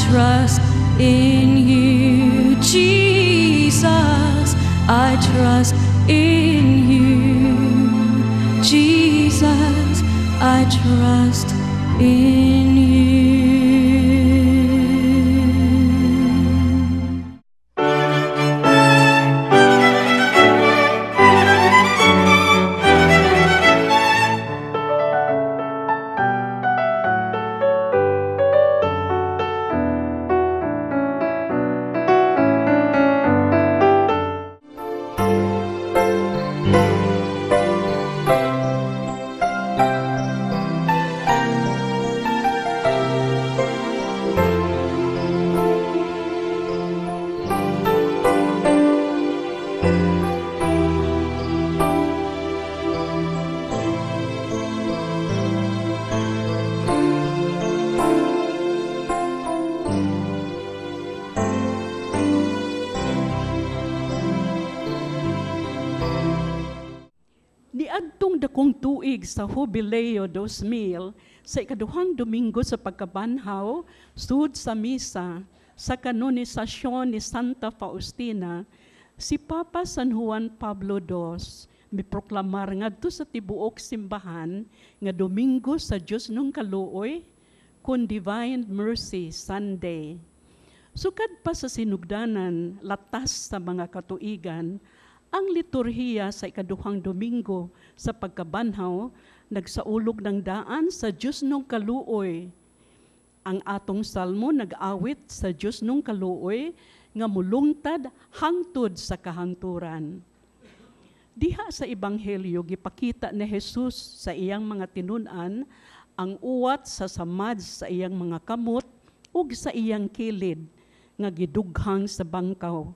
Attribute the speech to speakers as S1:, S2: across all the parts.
S1: trust in you, Jesus. I trust in you, Jesus. I trust in you.
S2: Niadtong dakong tuig sa Hubileo 2000 sa ikaduhang Domingo sa pagkabanhaw, sud sa misa sa kanonisasyon ni Santa Faustina, si Papa San Juan Pablo II miproklamar ngadto sa tibuok simbahan nga Domingo sa Dios nung Kaluoy kun Divine Mercy Sunday. Sukad pa sa sinugdanan latas sa mga katuigan, ang liturhiya sa ikaduhang Domingo sa pagkabanhaw nagsaulog ng daan sa Diyos nung Kaluoy. Ang atong salmo nag-awit sa Diyos nung Kaluoy nga mulungtad hangtod sa kahangturan. Diha sa Ebanghelyo, gipakita ni Jesus sa iyang mga tinun-an ang uwat sa samad sa iyang mga kamot ug sa iyang kilid nga gidughang sa bangkaw.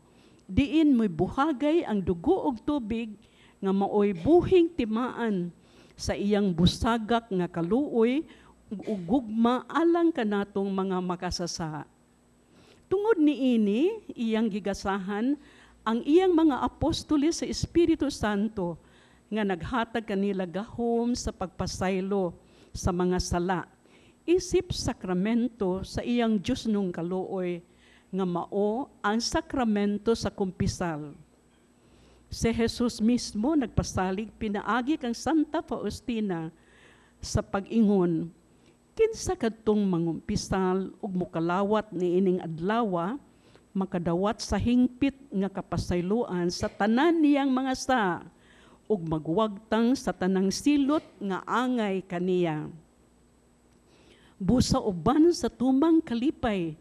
S2: Diin mo'y buhagay ang dugo ug tubig nga maoy buhing timaan sa iyang busagak nga kaluoy ug gugma alang kanatong mga makasasa. Tungod niini, iyang gigasahan ang iyang mga apostoles sa Espiritu Santo nga naghatag kanila gahom sa pagpasaylo sa mga sala isip sakramento sa iyang Diyos nung Kaluoy nga mao ang sakramento sa kumpisal. Si Jesus mismo nagpasalig pinaagi kang Santa Faustina sa pag-ingon, "Kinsa kadtong mangumpisal ug mokalawat niining adlawa, makadawat sa hingpit nga kapasayloan sa tanan niyang mga sa ug magwagtang sa tanang silot nga angay kaniya." Busa uban sa tumang kalipay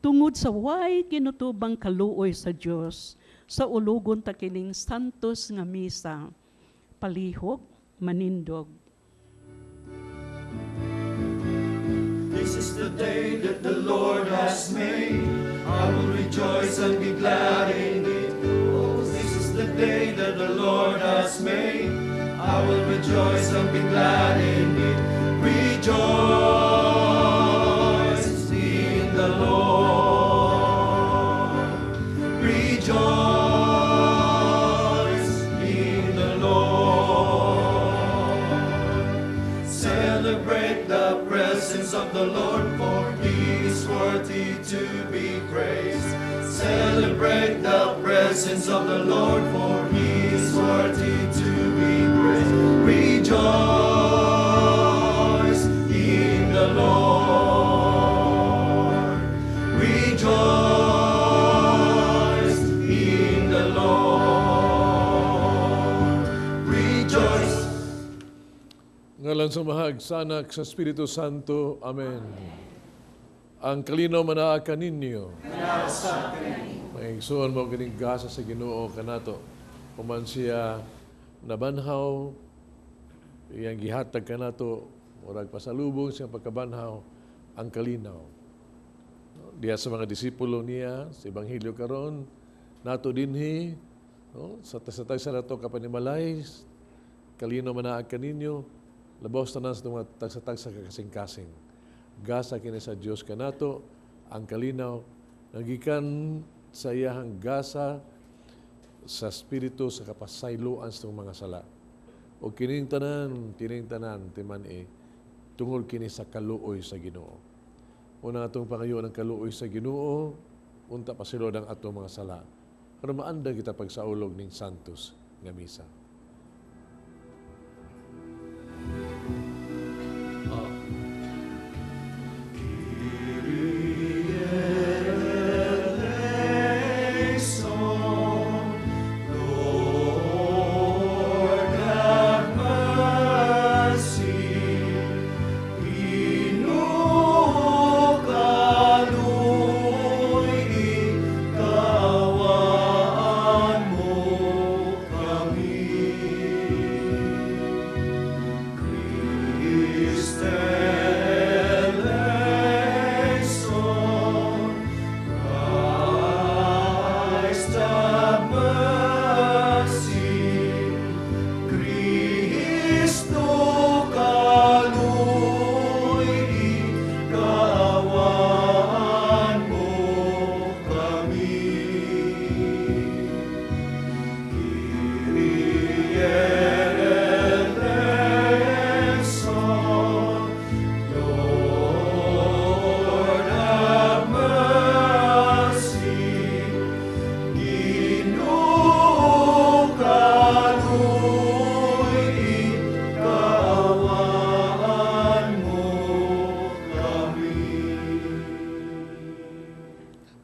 S2: tungod sa way kinutubang kaluoy sa Dios, sa ulogon ta kining santos nga misa. Palihog, manindog.
S3: This is the day that the Lord has made. I will rejoice and be glad in it. Oh, this is the day that the Lord has made. I will rejoice and be glad in it. Rejoice in the Lord. Rejoice in the Lord. Celebrate the presence of the Lord, for he is worthy to be praised. Celebrate the presence of the Lord, for he is worthy to be praised. Rejoice in the Lord. Rejoice in the Lord. Rejoice.
S4: Ngalan sa Amahag, sa Anak, sa Espiritu Santo. Amen. Ang kalinaw manaa kaninyo. Mga igsoon, mao kining gasa sa Ginoo kanato. Human siya nabanhaw, iyang gihatag kanato, murag pasalubong siyang pagkabanhaw, ang kalinaw. Diha sa mga disipulo niya, sa Ebanghelyo karon, nato dinhi, no, sa tagsa nato kapanimalay, kalinaw manaa kaninyo, labaw sa tanan sa mga tagsa-tagsa ka kasing-kasing. Gasa kini sa Dios kanato, ang kalinaw, nagikan sa iyahang gasa sa Espiritu sa kapasayloan sa mga sala. O kining tanan, timan-i, tungod kini sa kaluoy sa Ginoo. Una atong pangayo ng kaluoy sa Ginoo, unta pasilod ang atong mga sala. Aron maandang kita pagsaulog ning Santos nga Misa.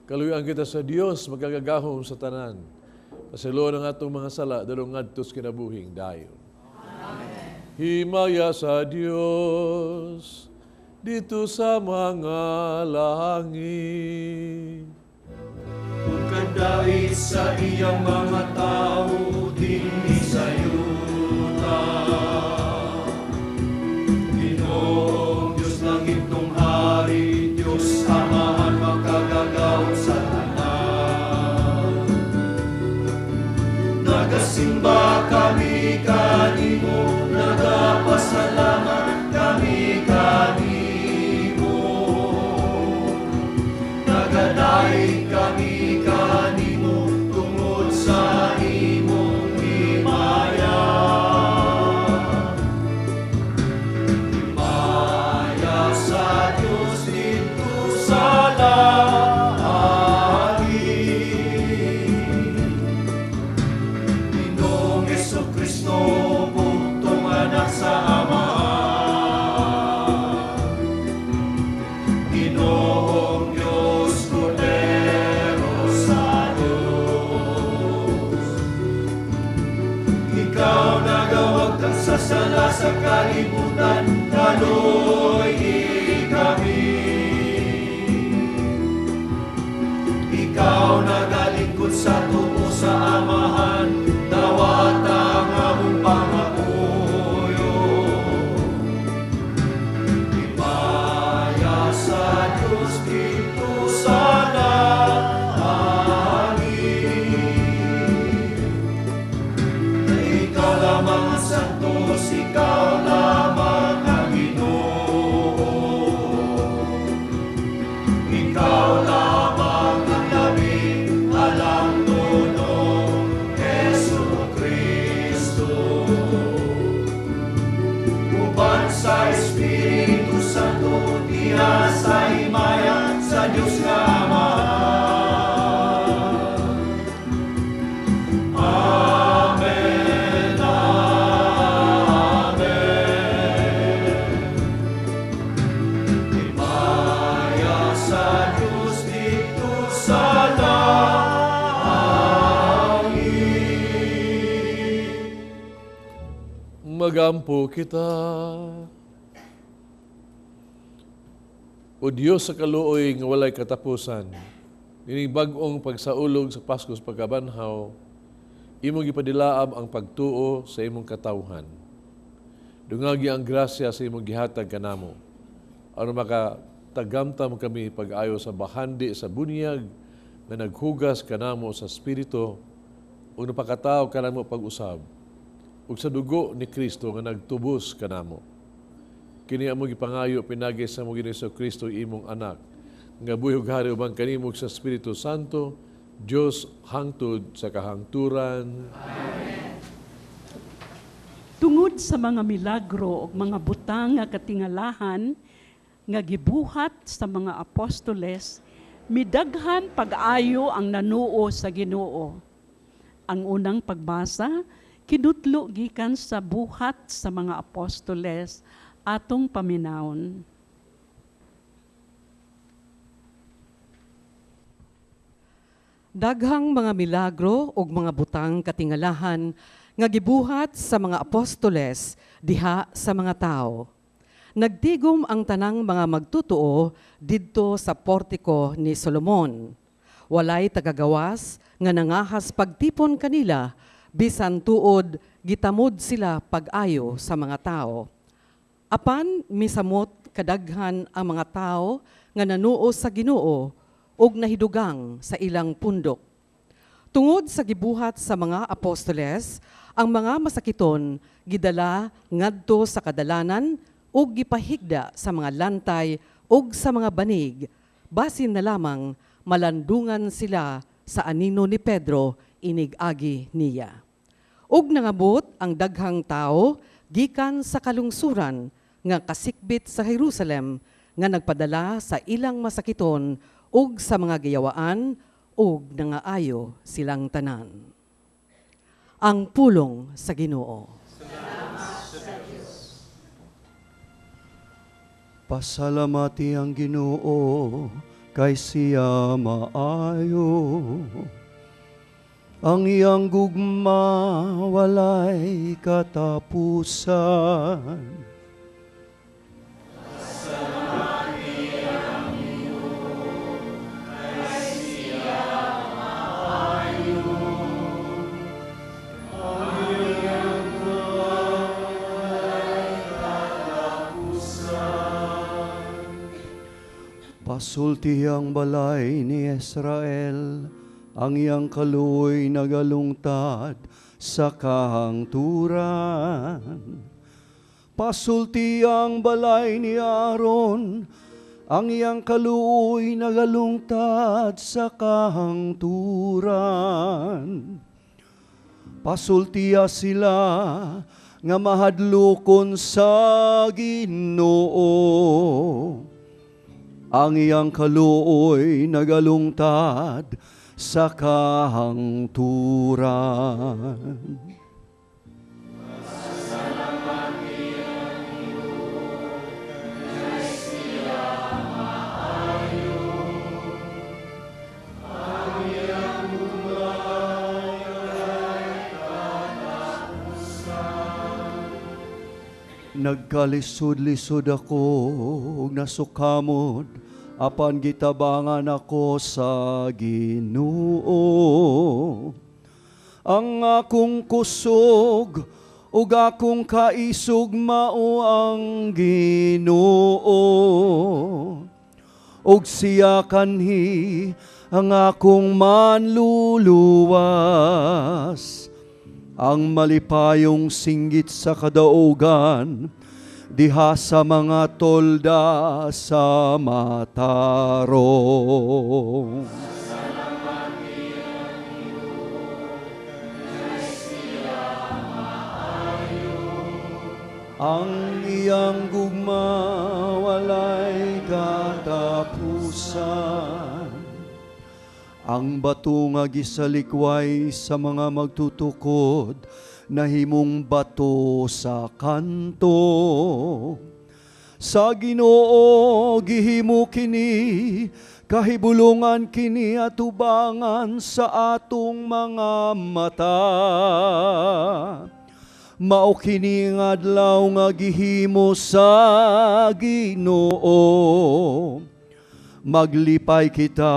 S4: Kaluyan kita sa Dios, magagagahom sa tanan. Pasayloan ang atong mga sala, dalong ngadto sa kinabuhing dayon. Amen. Himaya sa Dios dito sa mga langit.
S3: Ug kadait sa iyang mga tao dinhi sa yuta. Ginoong Diyos langit tong hari, Diyos Amahan makagagahom sa tanan. Nagasimba kami kanimo, nagapasalamat kami kanimo. Nagadaig kami kanimo tungod sa imong himaya. Himaya sa Diyos didto sa langit. Ginoong Hesukristo, bugtong anak sa Amahan. Ginoong Diyos, Kordero sa Diyos. Ikaw nagawagtang sa sala sa kalibutan, kaluoy kami. Ikaw nagalingkod sa tuo sa Amahan, dawata ang among pangamuyo. Himaya sa Diyos didto sa langit. Ikaw lamang ang santos, ikaw lamang ang Ginoo. Ikaw lamang ang labing alang tunong Jesu Cristo. Uban sa Espiritu Santo, diha sa himaya sa Diyos nga Amahan. Amen, Amen. Himaya sa Diyos didto sa langit.
S4: Magampo kita. O Diyos sa kaluoy nga walay katapusan, nining bag-ong pagsaulog sa Pasko sa pagkabanhaw, imong gipadilaam ang pagtuo sa imong katawhan. Dungagi ang grasya sa imong gihatag kanamo. Aron makatagamtam kami pag-ayo sa bahandi sa bunyag nga naghugas kanamo sa espiritu ug napakatawo kanamo pag-usab ug sa dugo ni Kristo nga nagtubos kanamo. Kini among gipangayo pinagi sa among Ginoong Kristo imong anak nga buhi ug hari uban kanimo sa Espiritu Santo, Dios hangtod sa kahangturan.
S2: Amen. Tungod sa mga milagro ug mga butang nga katingalahan nga gibuhat sa mga apostoles, midaghan pag-ayo ang nanuo sa Ginoo. Ang unang pagbasa, kinutlo gikan sa Buhat sa mga Apostoles, atong paminawon.
S5: Daghang mga milagro ug mga butang katingalahan nga gibuhat sa mga apostoles diha sa mga tawo. Nagtigom ang tanang mga magtutuo didto sa portiko ni Solomon. Walay tagagawas nga nangahas pagtipon kanila, bisan tuod gitamod sila pag-ayo sa mga tao. Apan misamot kadaghan ang mga tao nga nanuo sa Ginoo ug nahidugang sa ilang pundok. Tungod sa gibuhat sa mga apostoles, ang mga masakiton gidala ngadto sa kadalanan ug gipahigda sa mga lantay ug sa mga banig, basin na lamang malandungan sila sa anino ni Pedro inig-agi niya. Ug nangabot ang daghang tao gikan sa kalungsuran nga kasikbit sa Jerusalem nga nagpadala sa ilang masakiton ug sa mga giyawaan ug nangaayo silang tanan. Ang pulong sa Ginoo.
S3: Pasalamati ang Ginoo kay siya maayo. Ang iyang gugma walay katapusan. Pasulti ang balay ni Israel, ang iyang kaluoy nagalungtad sa kahangturan. Pasulti ang balay ni Aaron, ang iyang kaluoy nagalungtad sa kahangturan. Pasultiya sila nga mahadlokon sa Ginoo. Ang iyang kaluoy nagalungtad sa kahangturan. Nagkalisod-lisod ako ug nasukamod, apan gitabangan ako sa Ginoo. Ang akong kusog ug akong kaisog mao ang Ginoo. Ug siya kanhi ang akong manluluwas. Ang malipayong singgit sa kadaugan, diha sa mga tolda sa matarong. Ang iyang gugma walay katapusan. Ang bato nga gisalikway sa mga magtutukod, nahimong bato sa kanto. Sa Ginoo gihimo kini, kahibulungan kini atubangan sa atong mga mata. Mao kini nga adlaw nga gihimo sa Ginoo. Maglipay kita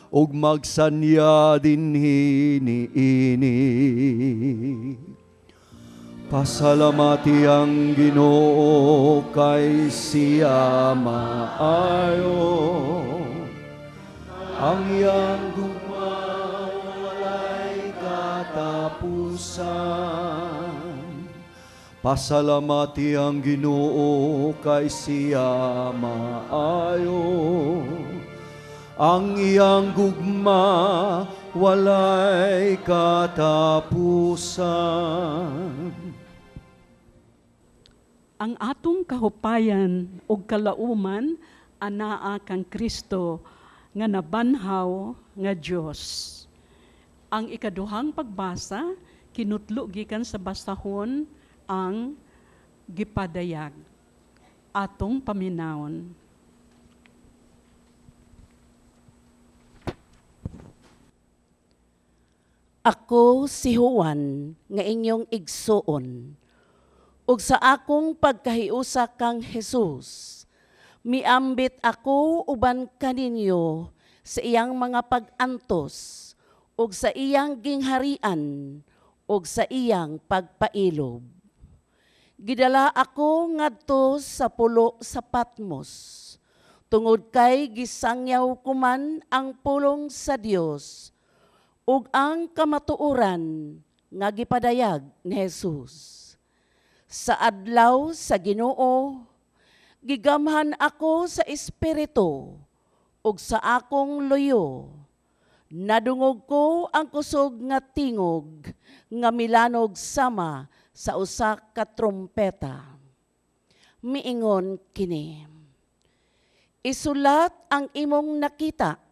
S3: ug magsanya dinhi niini. Pasalamati ang Ginoo kay siya maayo. Ang iyang gugma walay katapusan. Pasalamati ang Ginoo kay siya maayo. Ang iyang gugma walay katapusan.
S2: Ang atong kahupayan ug kalauman anaa kang Kristo nga nabanhaw nga Dios. Ang ikaduhang pagbasa kinutlo gikan sa basahon ang gipadayag. Atong paminawon.
S6: Ako si Juan nga inyong igsuon. Ug sa akong pagkahiusa kang Jesus, miambit ako uban kaninyo sa iyang mga pag-antos ug sa iyang gingharian ug sa iyang pagpailob. Gidala ako ngadto sa pulo sa Patmos, tungod kay gisangyaw ko man ang pulong sa Dios ug ang kamatuoran nga gipadayag ni Jesus. Sa adlaw sa Ginoo, gigamhan ako sa Espiritu ug sa akong luyo. Nadungog ko ang kusog nga tingog nga milanog sama sa usa ka trompeta. Miingon kini, isulat ang imong nakita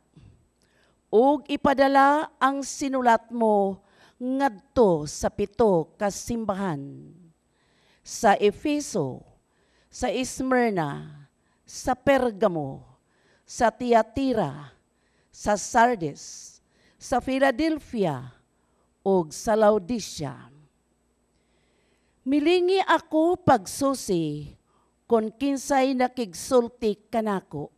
S6: ug ipadala ang sinulat mo ngadto sa 7 ka simbahan: sa Efeso, sa Smyrna, sa Pergamo, sa Tiatira, sa Sardis, sa Philadelphia, ug sa Laodicea. Milingi ako pagsusi kon kinsay nakigsulti kanako,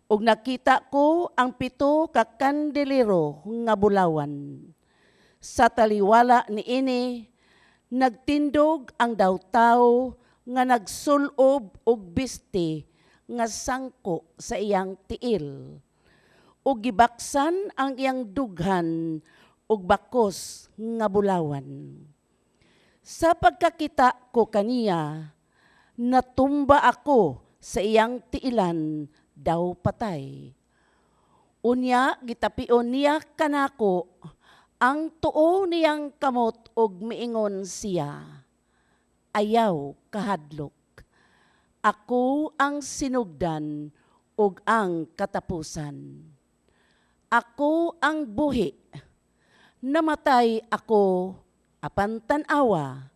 S6: ug nakita ko ang 7 ka kandelero nga bulawan. Sa taliwala niini, nagtindog ang daw tawo nga nagsulob og biste nga sangko sa iyang tiil, ug gibaksan ang iyang dughan og bakos nga bulawan. Sa pagkakita ko kaniya, natumba ako sa iyang tiilan daw patay. Unya gitapion niya kanako ang tuo niyang kamot og miingon siya, ayaw kahadlok. Ako ang sinugdan ug ang katapusan. Ako ang buhi. Namatay ako apan tan-awa.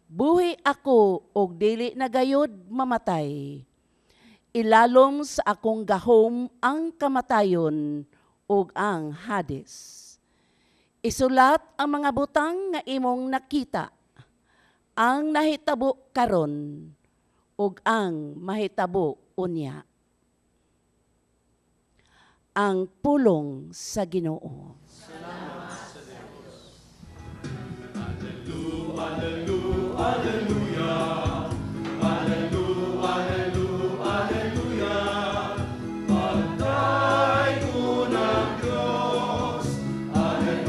S6: Buhi ako og dili na gayod mamatay. Ilalom sa akong gahom ang kamatayon ug ang Hades. Isulat ang mga butang nga imong nakita, ang nahitabo karon ug ang mahitabo unya. Ang pulong sa Ginoo.
S3: Salamat sa Diyos. Alleluia, alleluia, alleluia, alleluia, Pagtay ko ng Diyos, alleluia.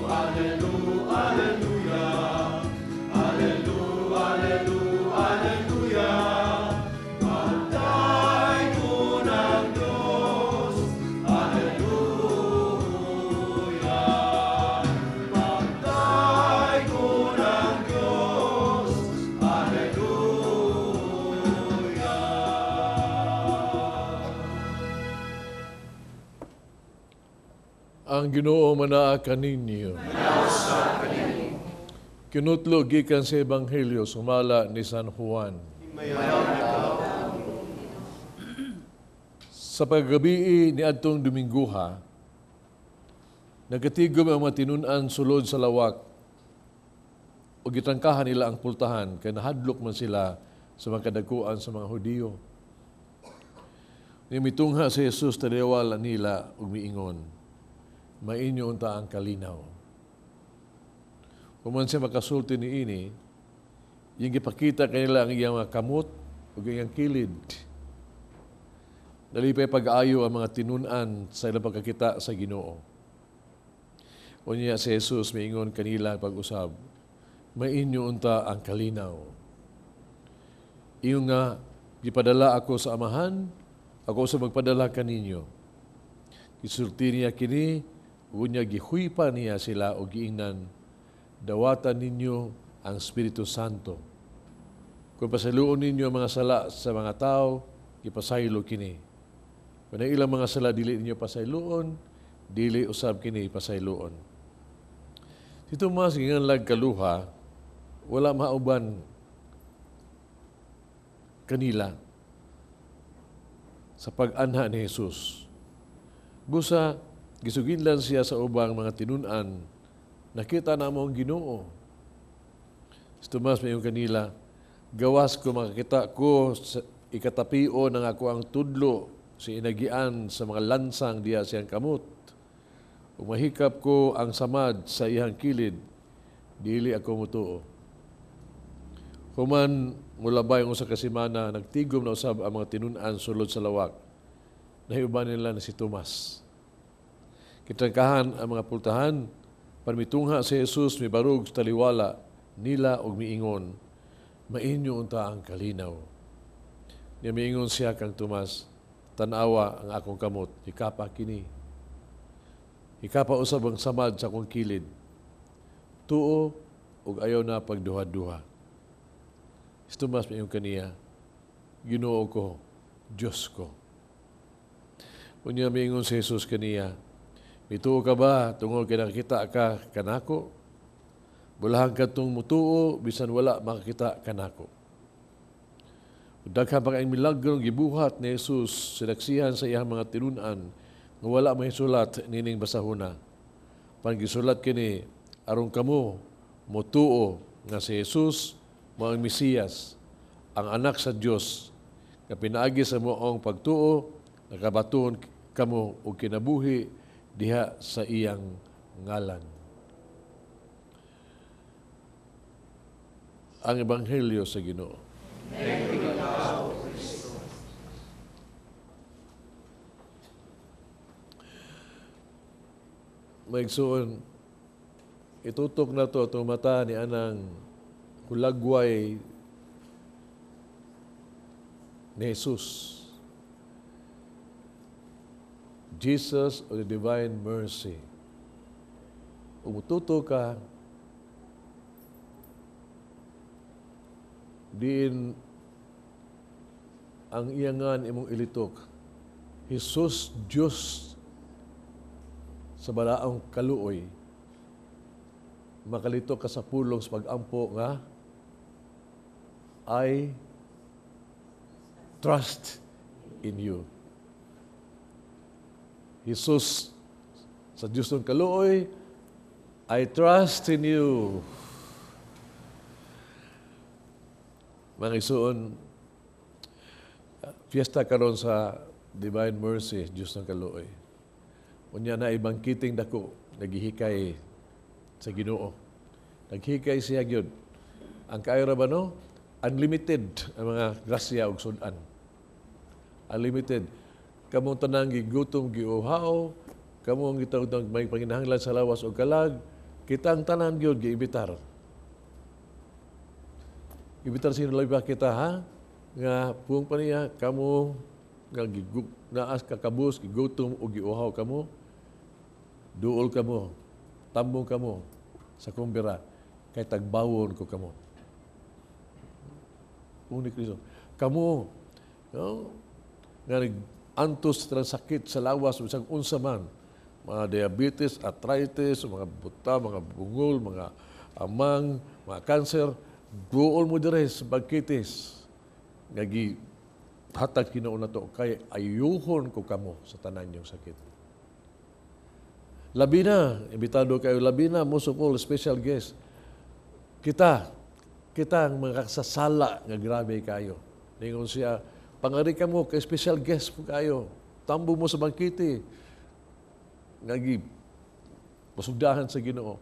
S3: Alleluia, alleluia, alleluia, alleluia, Pagtay ko ng Diyos, alleluia. Pagtay ko ng Diyos, alleluia.
S4: Ang Ginoo manaa kaninyo. Kinutlo gikan sa Ebanghelyo sumala ni San Juan. Sa paggabii ni adtong Domingguha, nagatigom ang mga tinun-an sulod sa lawak ug gitangkahan nila ang pultahan kay nahadlok man sila sa mga kadakuan sa mga Hudiyo. Ni mitungha si Jesus taliwala nila ug miingon, mainyo unta ang kalinaw. Human siya makasulti niini, iyang gipakita kanila ang iyang mga kamot ug iyang kilid. Nalipay pag-ayo ang mga tinun-an sa ilang pagkakita sa Ginoo. Unya si Jesus miingon kanila pag-usab, mainyo unta ang kalinaw. Iyon nga, gipadala ako sa Amahan, ako sa magpadala kaninyo. Gisulti niya kini, unya gihuypa niya sila o giingnan, Dawatan ninyo ang Espiritu Santo. Kung pasayloon ninyo ang mga sala sa mga tao, ipasaylo kini. Kung ang ilang mga sala dili ninyo pasayloon, dili usab kini pasayloon. Si Tomas ginganlag kaluha, wala mauban kanila sa pag-anha ni Jesus. Busa, gisuginlan siya sa ubang mga tinun-an, "Nakita na mo ang Ginoo." Si Tomas miingon kanila, "Gawas ko makakita ko sa ikatapio ng ako ang tudlo sa inagian sa mga lansang diha siyang kamot. Ug mahikap ko ang samad sa iyang kilid, dili ako mutuo." Human mulabay ang usa ka semana, nagtigom na usab ang mga tinun-an sulod sa lawak. Nahiuban nila na si Tomas. Kitrangkahan ang mga pultahan, parmitungha si Jesus mibarog sa taliwala nila og miingon, "Mainyo unta ang kalinaw." Niya miingon siya kang Tomas, "Tan-awa ang akong kamot, hikapa kini. Hikapa usab ang samad sa akong kilid. Tuo ug ayaw na pagduha-duha." Si Tomas miingon kaniya, "Ginoo ko, Diyos ko." Unya miingon si Jesus kaniya, "Mituo ka ba tungod kay nakita ka kanako? Bulahan kadtong mutuo bisan wala makakita kanako." Daghan pa kaayong milagro gibuhat ni Jesus sinaksihan sa iyang mga tinun-an nga wala mahisulat nining basahuna. Apan gisulat kini aron kamo motuo nga si Jesus mao ang Mesiyas, ang anak sa Dios, nga pinaagi sa moong pagtuo nakabaton kamo og kinabuhi diha sa iyang ngalan. Ang Ebanghelyo sa Ginoo. Maigsoon, itutok na to itong mata ni anang hulagway ni Jesus. Jesus of the Divine Mercy. Umututo ka, diin ang iyangan imong ilitok. Jesus, Diyos sa balaang kaluoy, makalitok ka sa pulong sa pag-ampo nga, "I trust in you." Jesus, sa Diyos ng kaluoy, I trust in you. Mga isuon, fiesta karon sa Divine Mercy, Diyos ng kaluoy. Unya na ibang kiting dako, naghihikay sa Ginoo. Naghikay siya gyud. Ang kaayo ra ba, no? Unlimited ang mga grasya ug sudan. Unlimited. Kamong tanang gigutom, giuhaw, kamong gitawag may panginahanglan sa lawas o kalag, kitang tanan gyud giimbitar. Imbitar sino ba kita, ha? Nga puong pa niya, kamo nga naas kakabus, gigutom o giuhaw kamo, duol kamo, tambong kamo sa kumbira, kay tagbawon ko kamo. Puong ni Kristo. Kamo, no? Nga nag-antos sa sakit sa lawas, bisag unsa man, mga diabetes, arthritis, mga buta, mga bungol, mga amang, mga kanser, duol mo dire sa bagkitis. Nga gihatag Ginoo na to, kay ayuhon ko kamo sa tanan niyong sakit. Labi na, imbitado kayo, labi na, most of all, special guest. Kita ang mga kasasala nga grabe kayo. Ningon siya, pangari ka mo, kay special guest po kayo. Tambo mo sa bangkiti. Nga pasugdahan sa Ginoo.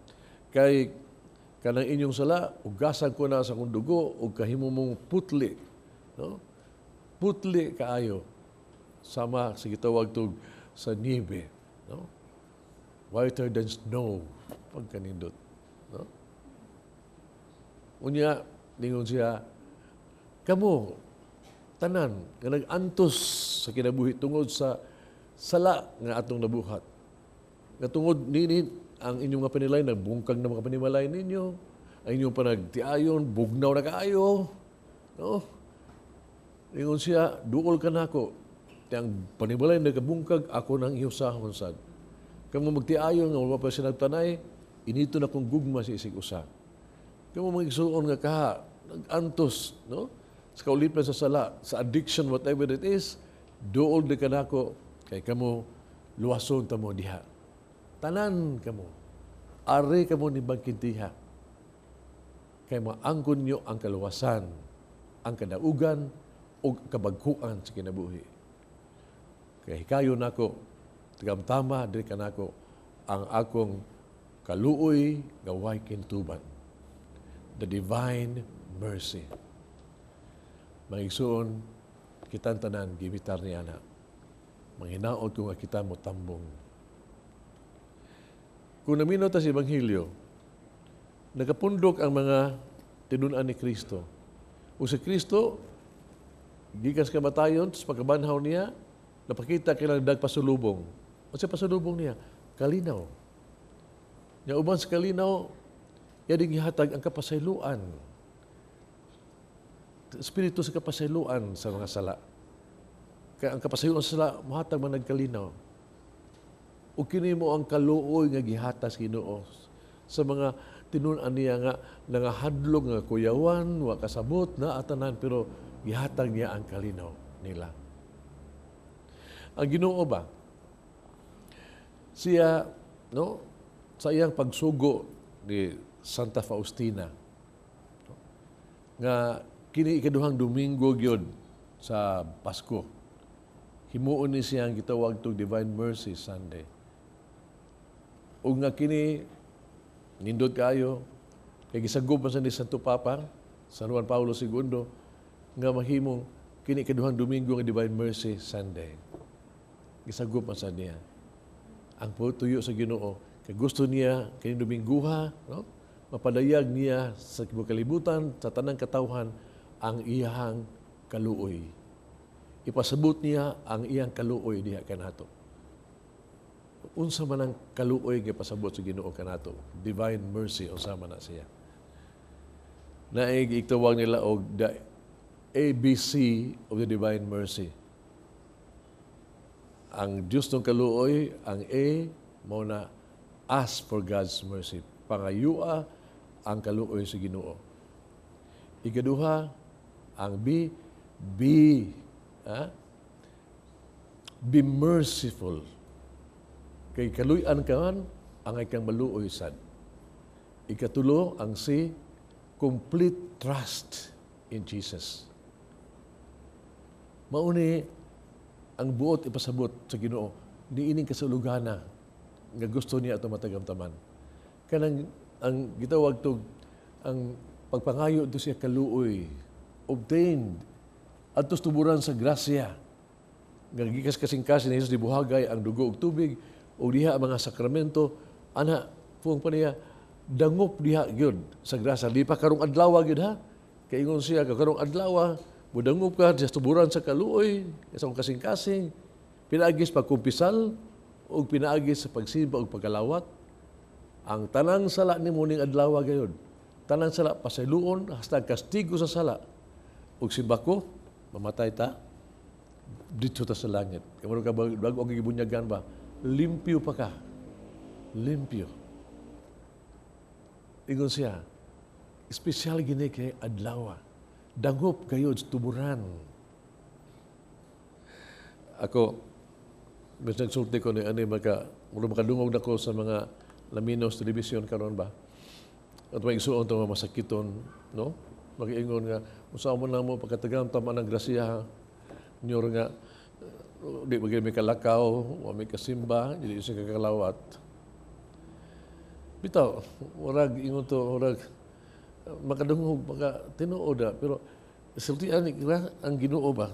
S4: Kay kanang inyong sala, ugasan ko na sa akong dugo, ug kahimo mong putli. No? Putli kaayo. Sama sa gitawag tog sa niebe. No? Whiter than snow. Pagkanindot. No? Unya, ningon siya, kamo, tanan, nga nag-antos sa kinabuhi tungod sa sala nga atong nabuhat. Nga tungod nini, Ang inyong mga panilay, nagbungkag na mga panimalay ninyo. Ang inyong panagtiayon, bugnaw na kaayo. No? Ingon siya, "Duol ka nako. Ang panimalay nagabungkag, ako nang ihusahon sad. Kamo magtiayon nga wala pa sinagtanay, inito na kong gugma sa isig usa. Kamo mga igsuon nga kaha, nag-antos, no? Sa kaulipan sa sala, sa addiction, whatever it is, duol di kanako, kay kamo luwason ta mo diha. Tanan kamo, ari kamo ni bangkintiha. Kay maangkon nyo ang kaluwasan, ang kadaugan, o kabagkuan sa kinabuhi. Kay hikayo nako, tagamtama diri kanako ang akong kaluoy nga way kinutuban." The divine mercy. Mga igsuon, kitang tanan gimitar niya na. Manghinaot ko nga kita mo tambong. Kung naminaw ta sa Ebanghelyo, nagapundok ang mga tinun-an ni Kristo. O si Kristo, gikan sa kamatayon, sa pagkabanhaw niya, napakita kailang dagpasulubong. O sa pasulubong niya? Kalinaw. Nya uban sa kalinaw, iya ding gihatag ang kapasayloan. Espiritu sa kapasayloan sa mga sala. Kaya ang kapasayloan sa sala, mahatag man nagkalinaw. O kini mo ang kaluoy nga gihatag sa Ginoo sa mga tinun-an niya nga nangahadlok nga kuyawan, wa kasabot na atanan, pero gihatag niya ang kalinaw nila. Ang Ginoo ba? Siya, no, sa iyang pagsugo ni Santa Faustina, no, nga kini ikaduhang Domingo gyud sa Pasko. Himuon ni siya ang gitawag tog Divine Mercy Sunday. Ug nga kini nindot kaayo kay gisagop man sa ni Santo Papa San Juan Paulo II nga mahimong kini ikaduhang Domingo nga Divine Mercy Sunday. Gisagop man sa niya. Ang tuyo sa Ginoo kay gusto niya kini Domingguha, no? Mapadayag niya sa kalibutan, sa tanang katawhan, ang iyahang kaluoy. Ipasabot niya ang iyang kaluoy diha kanato. Unsa man ang kaluoy nga ipasabot sa Ginoo kanato? Divine mercy, unsa man na siya? Naay gitawag nila og the ABC of the divine mercy. Ang Diyos ng kaluoy, ang A, mao na ask for God's mercy. Pangayua ang kaluoy sa Ginoo. Ikaduha, ang B, be merciful. Kay kaluy-an ka man, angay kang maluoy sad. Ikatulo, ang C, complete trust in Jesus. Mauni ang buot ipasabot sa Ginoo niining kasulugana nga gusto niya ato matagamtaman. Kanang ang gitawag tog ang pagpangayo to siya kaluoy obtained adto sa tuburan sa grasya nga gikas kasing-kasing ni Jesus dibuhagay ang dugo ug tubig ug diha ang mga sakramento ana. Puong pa niya, dangop diha gyud sa grasya di pa karong adlaw gyud ha, kay ingon siya karong adlaw mudangop ka sa tuburan sa kaluoy sa kasing-kasing pinaagi sa pagkumpisal ug pinaagi sa pagsimba ug pagkalawat. Ang tanang sala nimo ning adlaw gayud, tanang sala pasayloon hasta ang kastigo sa sala ug simbako mamatay ta dito ta sa langit. Kamo ka bago ang gibunyagan ba, limpyo pa ka. Limpyo. Ingon siya, espesyal gini kay adlaw. Dangop kayo sa tuburan. Ako, mas nagsulti ko ni ani maka, mura makadungog na ko sa mga lamino sa telebisyon karon ba. At may igsuon to nga masakiton, no? Makiingon nga, usa mo na mo pagkatagang tama ng grasya, nyor nga, di ba may kalakaw, wa may kasimba, dili siya kakalawat. Bitaw, murag ingon to, murag makadungog, maka tinuod na, pero sultian ni ang Ginoo ba?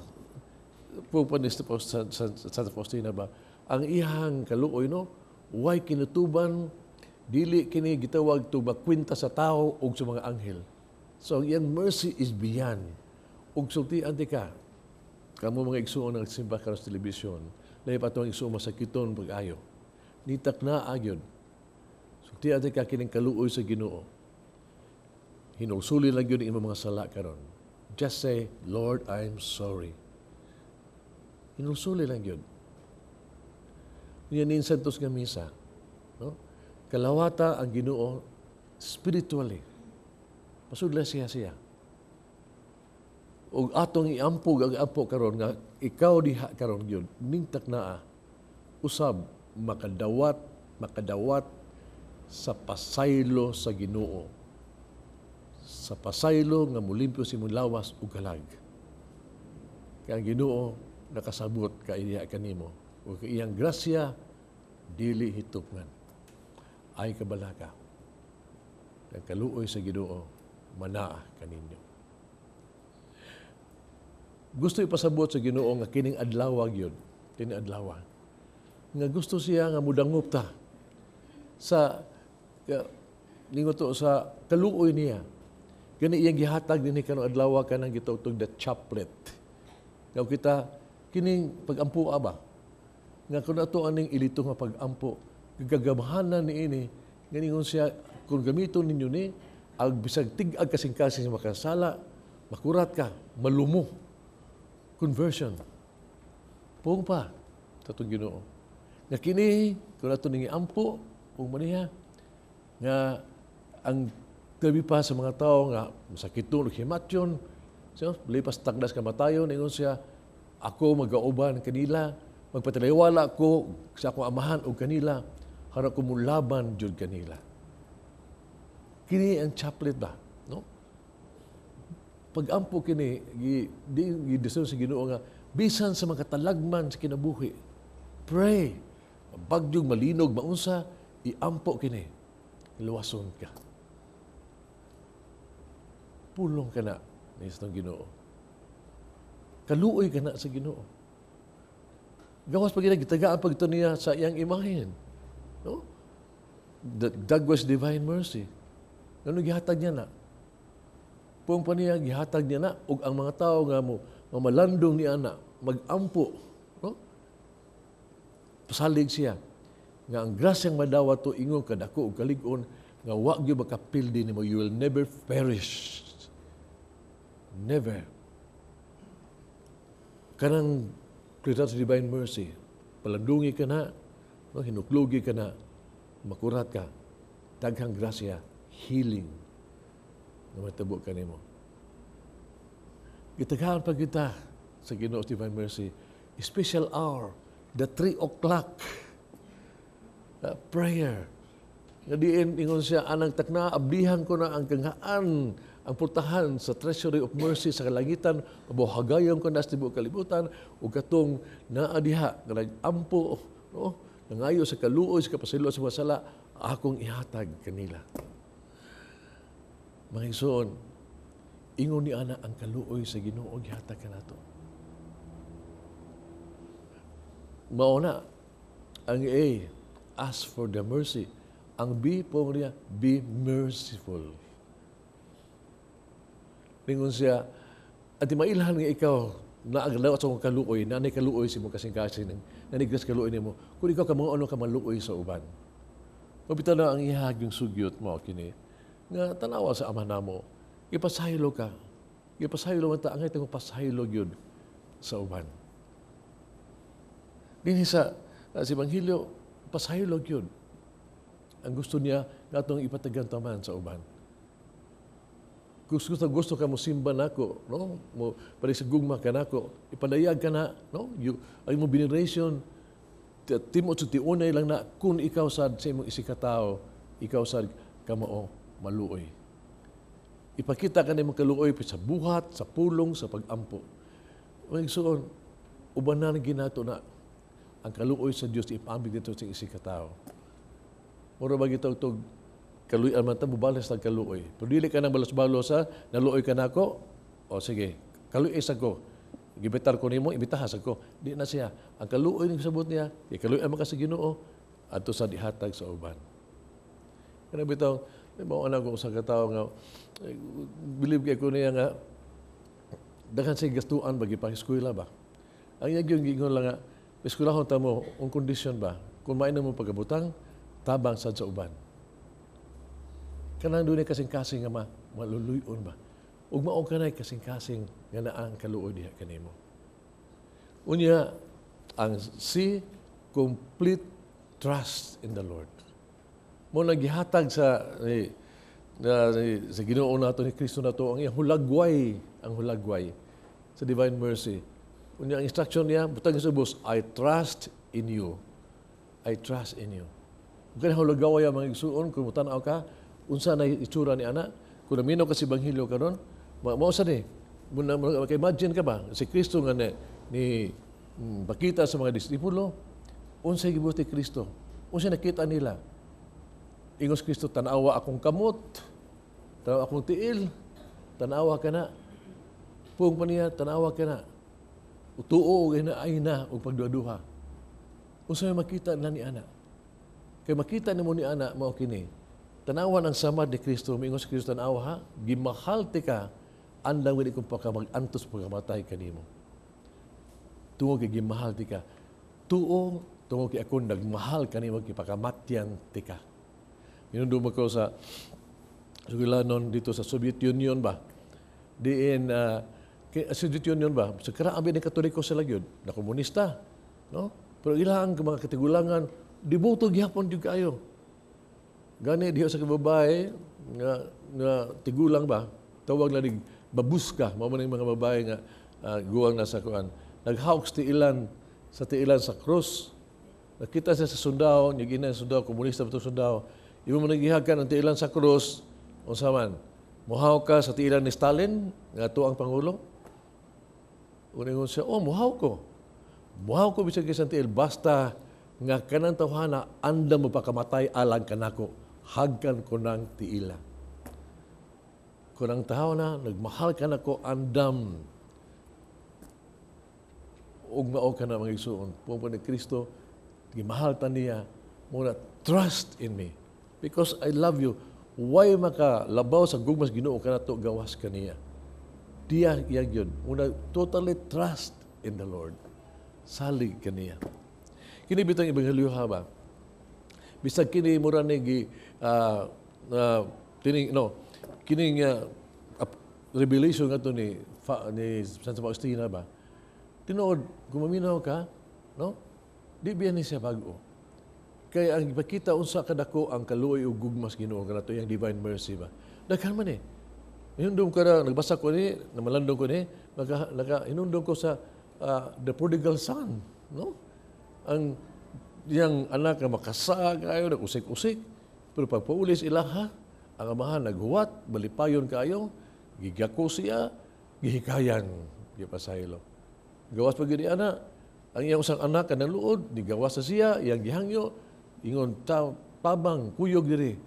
S4: Pupan ni Santa Faustina ba? Ang iyang kaluoy, no? Way kinutuban, dili kini gitawag to makwenta sa tao o sa mga anghel. So ang iyang mercy is beyond. Ug sultian di ka, kamo mga igsuon ng simba karon sa telebisyon, lahi pa itong igsuon masakiton pag-ayo. Nitak na agyod. Tiya ka kining kaluoy sa Ginoo. Hinulsuli lang gyud imong mga sala karon. Just say, "Lord, I'm sorry." Hinulsuli lang gyud. Yan nin santos nga misa. No? Kalawata ang Ginoo spiritually. Pasudla siya siya. Ug atong iampog ang ampo karon nga ikaw diha karon gyud ningtak naa usab makadawat makadawat sa pasaylo sa Ginoo, sa pasaylo nga mulimpyo sa imong lawas ug kalag. Kay ang Ginoo nakasabot ka iya kanimo ug iyang grasya dili hitupngan. Ay kabalaka. Ang kaluoy sa Ginoo manaa kaninyo. Gusto ipasabot sa Ginoo nga kining adlaw gyud, kining adlaw. Nga gusto siya nga mudangop ta sa ningo to sa kaluoy niya. Gani iyang gihatag dinhi karong adlaw kanang gitawag the chaplet. Nga kita kining pag-ampo ba? Nga kun ato aning ilito nga pag-ampo, gagamahanan ni ini, nga ningon siya kung gamiton ninyo ni ag bisag tig-ag kasing-kasing sa makasala, makurat ka, malumo. Conversion. Pung pa, tatong Ginoo. Nga kini, kung ato ning ampo, kung maniha, nga ang gabi pa sa mga tao nga masakiton o himatyon, so, lipas tagdas kamatayon, ingon siya, ako magauban kanila, magpataliwala ko sa akong amahan og kanila, harap ko mulaban jud kanila. Kini ang chaplet ba, no? Pag-ampo kini, gi di gi sa Ginoo nga bisan sa mga katalagman sa kinabuhi, pray, bagyog, malinog, maunsa, iampo kini, luwason ka. Pulong ka na ni sa Ginoo. Kaluoy ka na sa Ginoo. Gawas pag gitagaan pag ito niya sa iyang imahen. No? That was divine mercy. Ano gihatag niya na? Puong pa niya, gihatag niya na, ug ang mga tao nga mo, mamalandong niya na, magampo, no? Pasalig siya nga ang grasyang madawat to ingon kadako ug kalig-on nga wa gyud makapildi nimo. You will never perish. Never. Kanang sa divine mercy, palandungi ka na, no, hinuklugi ka na, makurat ka, daghang grasya, healing na matabo ka nimo. Gitaghaan pa kita sa Ginoo divine mercy, special hour, the 3 o'clock prayer. Nga diin ingon siya, anang takna ablihan ko na ang kanghaan, ang pultahan sa treasury of mercy sa kalangitan, mabuhagayon ko na sa tibuok kalibutan, ug katong naa diha nga nag-ampo, no, nangayo sa kaluoy, sa kapasaylo sa mga sala, akong ihatag kanila. Mga igsoon, ingon ni ana ang kaluoy sa Ginoo gihatag kanato. Mao na ang A, ask for the mercy. Ang B po niya, be merciful. Ningon siya, at mailhan nga ikaw na ang sa akong kaluoy, na ni kaluoy si mo kasing-kasing, na ni gras kaluoy nimo, kung ikaw ka mga ano ka maluoy sa uban. Mabitaw na ang ihag yung sugyot mo kini, nga tanawa sa ama namo, ipasaylo ka, ipasaylo man ta, ang itong pasaylo gyud sa uban. Dinhi sa Ebanghelyo, pasaylo gyud. Ang gusto niya nga atong ipatagantaman sa uban. Gusto gusto ka mo simba nako, no? Mo pali sa gugma ka nako, ipadayag ka na, no? You, ang imong veneration timot sa tiunay lang na kung ikaw sad sa imong isikatao, ikaw sad kamao maluoy. Ipakita ka nimo kaluoy sa buhat, sa pulong, sa pagampo. Mga igsoon, ubanan ginato na ang kaluoy sa Dios ipaambig dito sa isikatao. Mura ba gitawg kaluoy man ta mubalas tag kaluoy. Pero dili ka nang balos-balos ha, naluoy ka nako. O sige, kaluoy sa ko. Gibitar ko nimo, ibitaha sa ko. Di na siya. Ang kaluoy ni sabot niya, kay kaluoy man ka sa Ginoo adto sa dihatag sa uban. Kana bitaw, may mao na ko sa katawo nga believe kay ko niya nga daghan sa gastuan ba gipang eskwela ba. Ang iya gyud giingon lang nga eskwelahon ta mo ang kondisyon ba kung maino mo pagabutang tabang sad sa uban. Kanang dunay kasing-kasing nga maluluyon ba. Ug mao kanay kasing-kasing nga naa ang kaluoy diha kanimo. Unya, ang si complete trust in the Lord. Mao na gihatag sa Ginoo nato ni Kristo nato ang iyang hulagway, ang hulagway sa Divine Mercy. Unya ang instruction niya, butang sa ubos, "I trust in you. I trust in you." Kung kanang hulagway ang mga igsuon, kung mutan-aw ka, unsa na itsura ni ana, kung naminaw ka sa Ebanghelyo karon, mao sa ni, muna, maka-imagine ka ba, si Kristo nga ni pakita sa mga disipulo, unsay gibuhat ni Kristo? Unsa nakita nila? Ingos Kristo, "Tanawa akong kamot, tanawa akong tiil, tanawa ka na." Pung pa niya, "Tanawa ka na." Utuo og ay na og pagduha-duha. Unsa may makita na ni ana? Kay makita nimo ni ana mao kini. Tanawan ang samad ni Kristo, miingon si Kristo, "Tanawa ha, gimahal ti ka, andam gani kong pagka mag-antos pagkamatay kanimo. Tungod kay gimahal ti ka. Tuo, tungod kay ako nagmahal kanimo gipakamatyan ti ka." Hinumdum ko sa sugilanon dito sa Soviet Union ba? Diin Soviet Union ba? Sa karaami ng Katoliko sila gyud, na komunista, no? Pero ilang mga katigulangan deboto gihapon gyud kayo. Gani diha sa babae nga tigulang ba, tawag na nig babushka, mao man mga babae nga guwang na sa kuan. Naghawk sa tiilan sa krus. Nakita siya sa sundao, niya gina sundao, komunista ba itong sundao. Imo mo nagihagan ang tiilan sa krus, unsa man? Muhaw ka sa tiilan ni Stalin, nga ato ang pangulo? Uningon siya, "Oh, muhaw ko. Muhaw ko bisag isang tiil, basta nga kanang tawhana, andam mo pakamatay alang kanako, hagkan ko ng tiila. Kung ang tawhana, nagmahal kanako, andam." Ug mao ka na mga igsuon. Kung ni Kristo, gimahal ta niya, muna trust in me. Because I love you. Why makalabaw sa gugmas Ginoo kanato gawas kaniya. Diya iya yun. Muna totally trust in the Lord. Salig kaniya. Kini bitang ebanghelyo ha ba? Bisag kini mura ni gi tining no kining revelation nga to ni Santa Faustina ba? Tinuod, kung maminaw ka, no? Di biya ni siya bag-o. Kaya ang ipakita unsa kadako ang kaluoy ug gugmas Ginoo kanato yang Divine Mercy ba. Daghan man eh. Hinumdum ka na, nagbasa ko ni, namalandong ko ni, naka, hinumdum ko sa the prodigal son, no? Ang iyang anak nga makasa kayo, nag-usik-usik, pero pagpaulis ilaha, ang amahan naghuwat, malipayon kayo, gigako siya, gihikayan, gipasaylo. Gawas pa gyud ana, ang iyang usang anak kanang luod, nigawas sa siya, iyang gihangyo, ingon tabang kuyog diri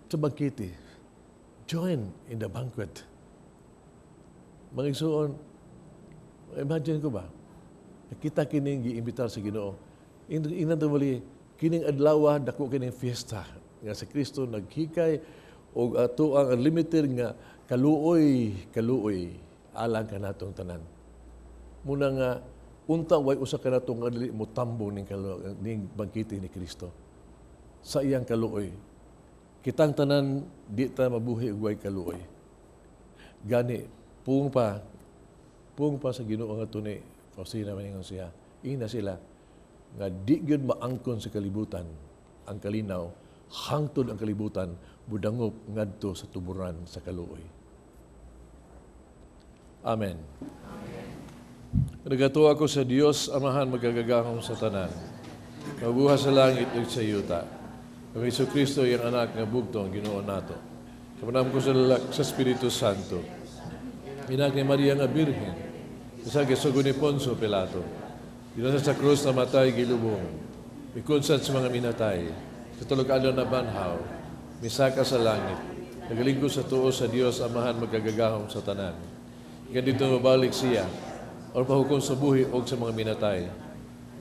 S4: sa bangkete. Join in the banquet. Mga igsuon, imagine ko ba, nakita kining giimbitar sa Ginoo. Ingnan mali, kining adlaw dako kining fiesta nga si Kristo naghikay og ato ang unlimited nga kaluoy, kaluoy alang kanatong tanan. Muna nga unta way usa kanato nga dili mo tambong ning bangkete ni Kristo sa iyang kaluoy. Kitang tanan di ta mabuhi og way kaluoy. Gani pung pa sa Ginoo nga tuni Faustina maningon siya. Ina sila nga di gyud maangkon sa kalibutan ang kalinaw hangtod ang kalibutan budangop ngadto sa tuburan sa kaluoy. Amen. Nagatuo ako sa Dios Amahan makagagahom sa tanan. Magbuhat sa langit ug sa yuta. Kang Hesus Kristo iyang anak nga bugtong Ginoo nato. Kapanam ko sa lalak sa Espiritu Santo. Inak ni Maria nga Birhen. Sa gisugo ni Poncio Pilato. Ginasa sa krus namatay gilubong. Mikunsad sa mga minatay. Sa tulog adlaw nabanhaw. Misaka sa langit. Nagalingkod sa tuo sa Dios Amahan magkagagahom sa tanan. Ikan dito mabalik siya o pahukom sa buhi o sa mga minatay.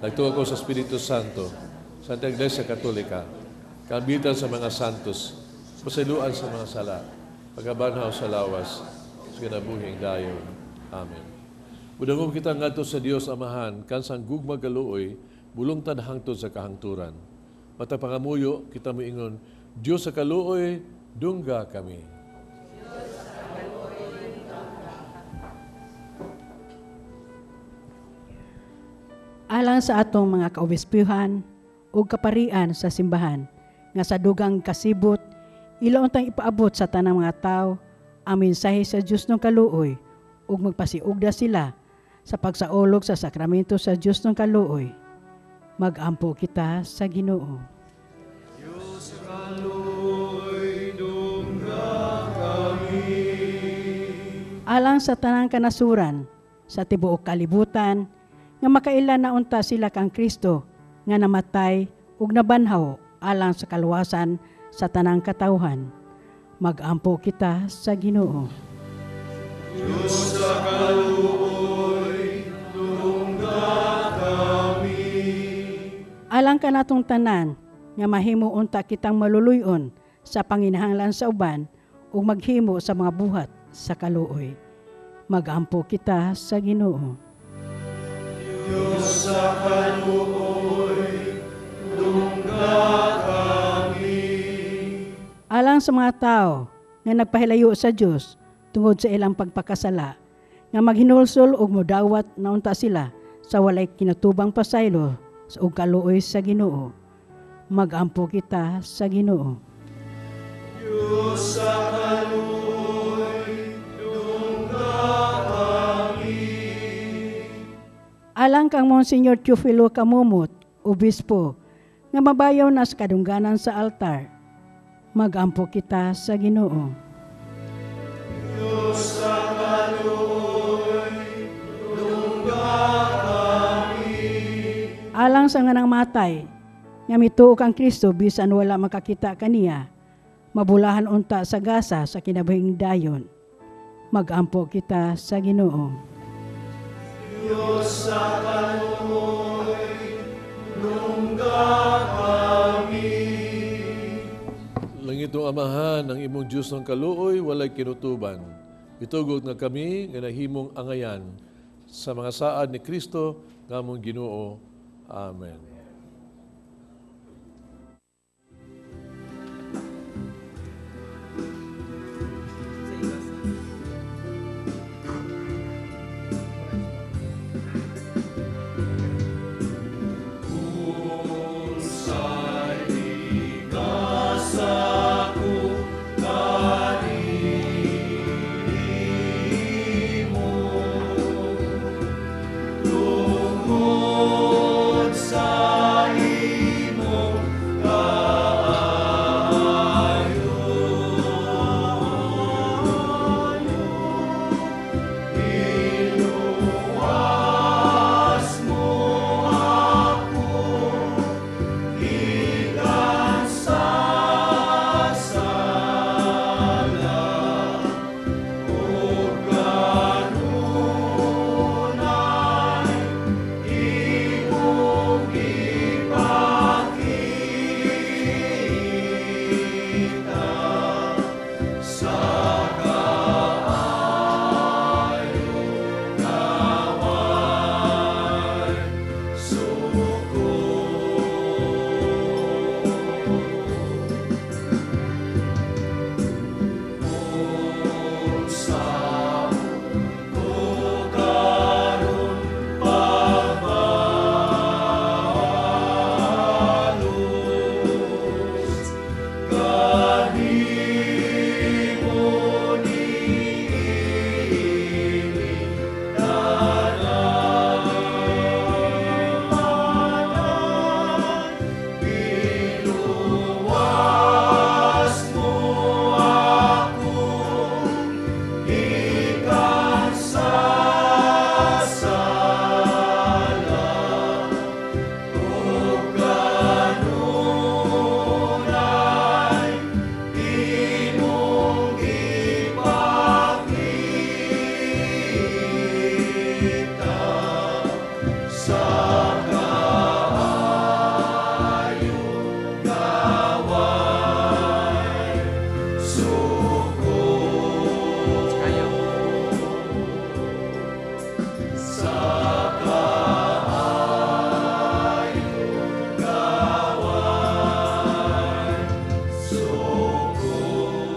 S4: Nagtuo ako sa Espiritu Santo, sa Santa Iglesia Katolika, kaambitan sa mga santos, pasayloan sa mga sala, pagkabanhaw sa lawas, sa kinabuhing dayon. Amen. Budangom kita ngadto sa Dios Amahan, kansang gugma kaluoy, bulungtad hangtod sa kahangturan. Matag pangamuyo, kita moingon, Dios sa kaluoy, Dungga kami.
S7: Alang sa atong mga kaobispihan ug kaparian sa simbahan nga sa dugang kasibot ila untang ipaabot sa tanang mga tawo ang mensahe sa Dios ng kaluoy ug magpasiugda sila sa pagsaulog sa sakramento sa Dios ng kaluoy. Magampo kita sa Ginoo.
S3: Diyos sa kaluoy, dungga kami.
S7: Alang sa tanang kanasuran sa tibuok kalibutan nga makaila na unta sila kang Kristo nga namatay ug nabanhaw alang sa kaluwasan sa tanang katawhan. Magampo kita sa Ginoo.
S3: Diyos sa kaluoy, dungga kami.
S7: Alang kanatong tanan nga mahimo unta kitang maluluy-on sa panginahanglan sa uban ug maghimo sa mga buhat sa kaluoy. Magampo kita sa Ginoo.
S3: Diyos sa kaluoy, dungga kami.
S7: Alang sa mga tao nga nagpahilayo sa Dios tungod sa ilang pagpakasala, nga maghinulsol ug modawat na unta sila sa walay kinatubang pasaylo ug kaluoy sa Ginoo. Magampo kita sa Ginoo.
S3: Diyos sa kaluoy, dungga kami.
S7: Alang kang Monsignor Teofilo Camomot, Obispo, nga mabayaw na sa kadungganan sa altar. Magampo kita sa Ginoo.
S3: Diyos sa kaluoy, dungga kami.
S7: Alang sa nga matay, nga mituo kang Kristo bisan wala makakita kaniya, mabulahan unta sa gasa sa kinabuhing dayon. Magampo kita sa Ginoo.
S3: Diyos sa kaluoy, dungga kami.
S4: Langitong Amahan, ang imong Diyos ng kaluoy, walay kinutuban. Itugot nga kami nga nahimong angayan sa mga saad ni Kristo nga among Ginoo. Amen.
S3: Tungod sa imong kaayo, Iluwas mo ako, gikan sa sala, ug kanunay imong gipakita sa kaayo naway suko. Unsa ko karon pagbalos kanimo niini tanan, Iluwas mo ako gikan sa sala, ug kanunay imong gipakita sa kaayo gaway suko. Sa kaayo gaway suko.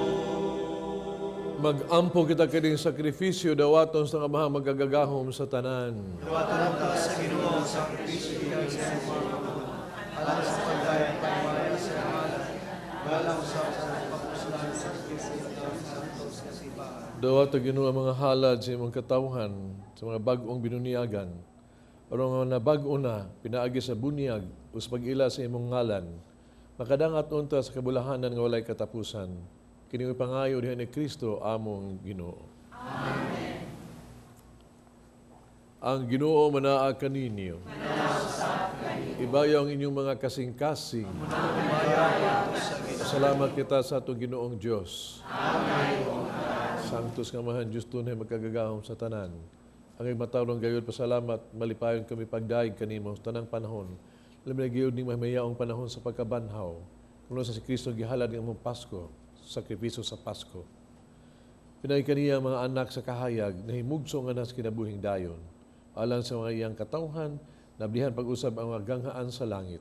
S4: Mag-ampo kita kining sakripisyo dawaton sa Amahang magagagahom sa tanan.
S3: Dawaton ta sa Ginoo ang sakripisyo gikan sa imong mga kamot, alang sa pagdayeg pagmaya sa ngalan, galang sa pagpuslan sa Espiritu Santo sa simbahan.
S4: Dawato Ginoo ang mga halad sa imong katawhan sa mga bag-ong binuniagan. Aron nga nabag-o na pinaagi sa bunyag o sa pag-ila sa imong ngalan, makadangat unta sa kabulahanan nga walay katapusan. Kini pangayo diha ni Kristo among Ginoo. Amen. Ang Ginoo manaa kaninyo. Ibayaw ang inyong mga kasing-kasing. Salamat kita sa atong Ginoong Dios. Amen. Sanctus nga Amahan Diyos tunay magkagagahom sa tanan. Ang matawong gayud pasalamat, malipayon kami pagdaig kanimo sa tanang panahon. Labi na gayud ning mahamayaong panahon sa pagkabanhaw. Kuno sa si Kristo gihalad ang among Pasko, sakripisyo sa Pasko. Pinay kaniya mga anak sa kahayag, nahimugso nga nas kinabuhing dayon. Alang sa mga iyang katawhan, nablihan pag-usab ang mga ganghaan sa langit.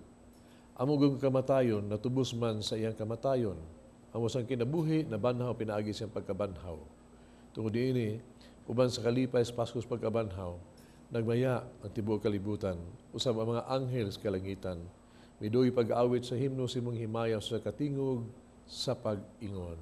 S4: Amugong kamatayon, natubos man sa iyang kamatayon. Amo sang kinabuhi, nabanhaw, pinaagi siyang pagkabanhaw. Tungod diini, uban sa kalipay sa Pasko sa pagkabanhaw, nagmaya ang tibuok kalibutan, usab ang mga anghel sa kalangitan. Miduy pag-awit sa himno sa imong himaya sa katingog sa pag-ingon.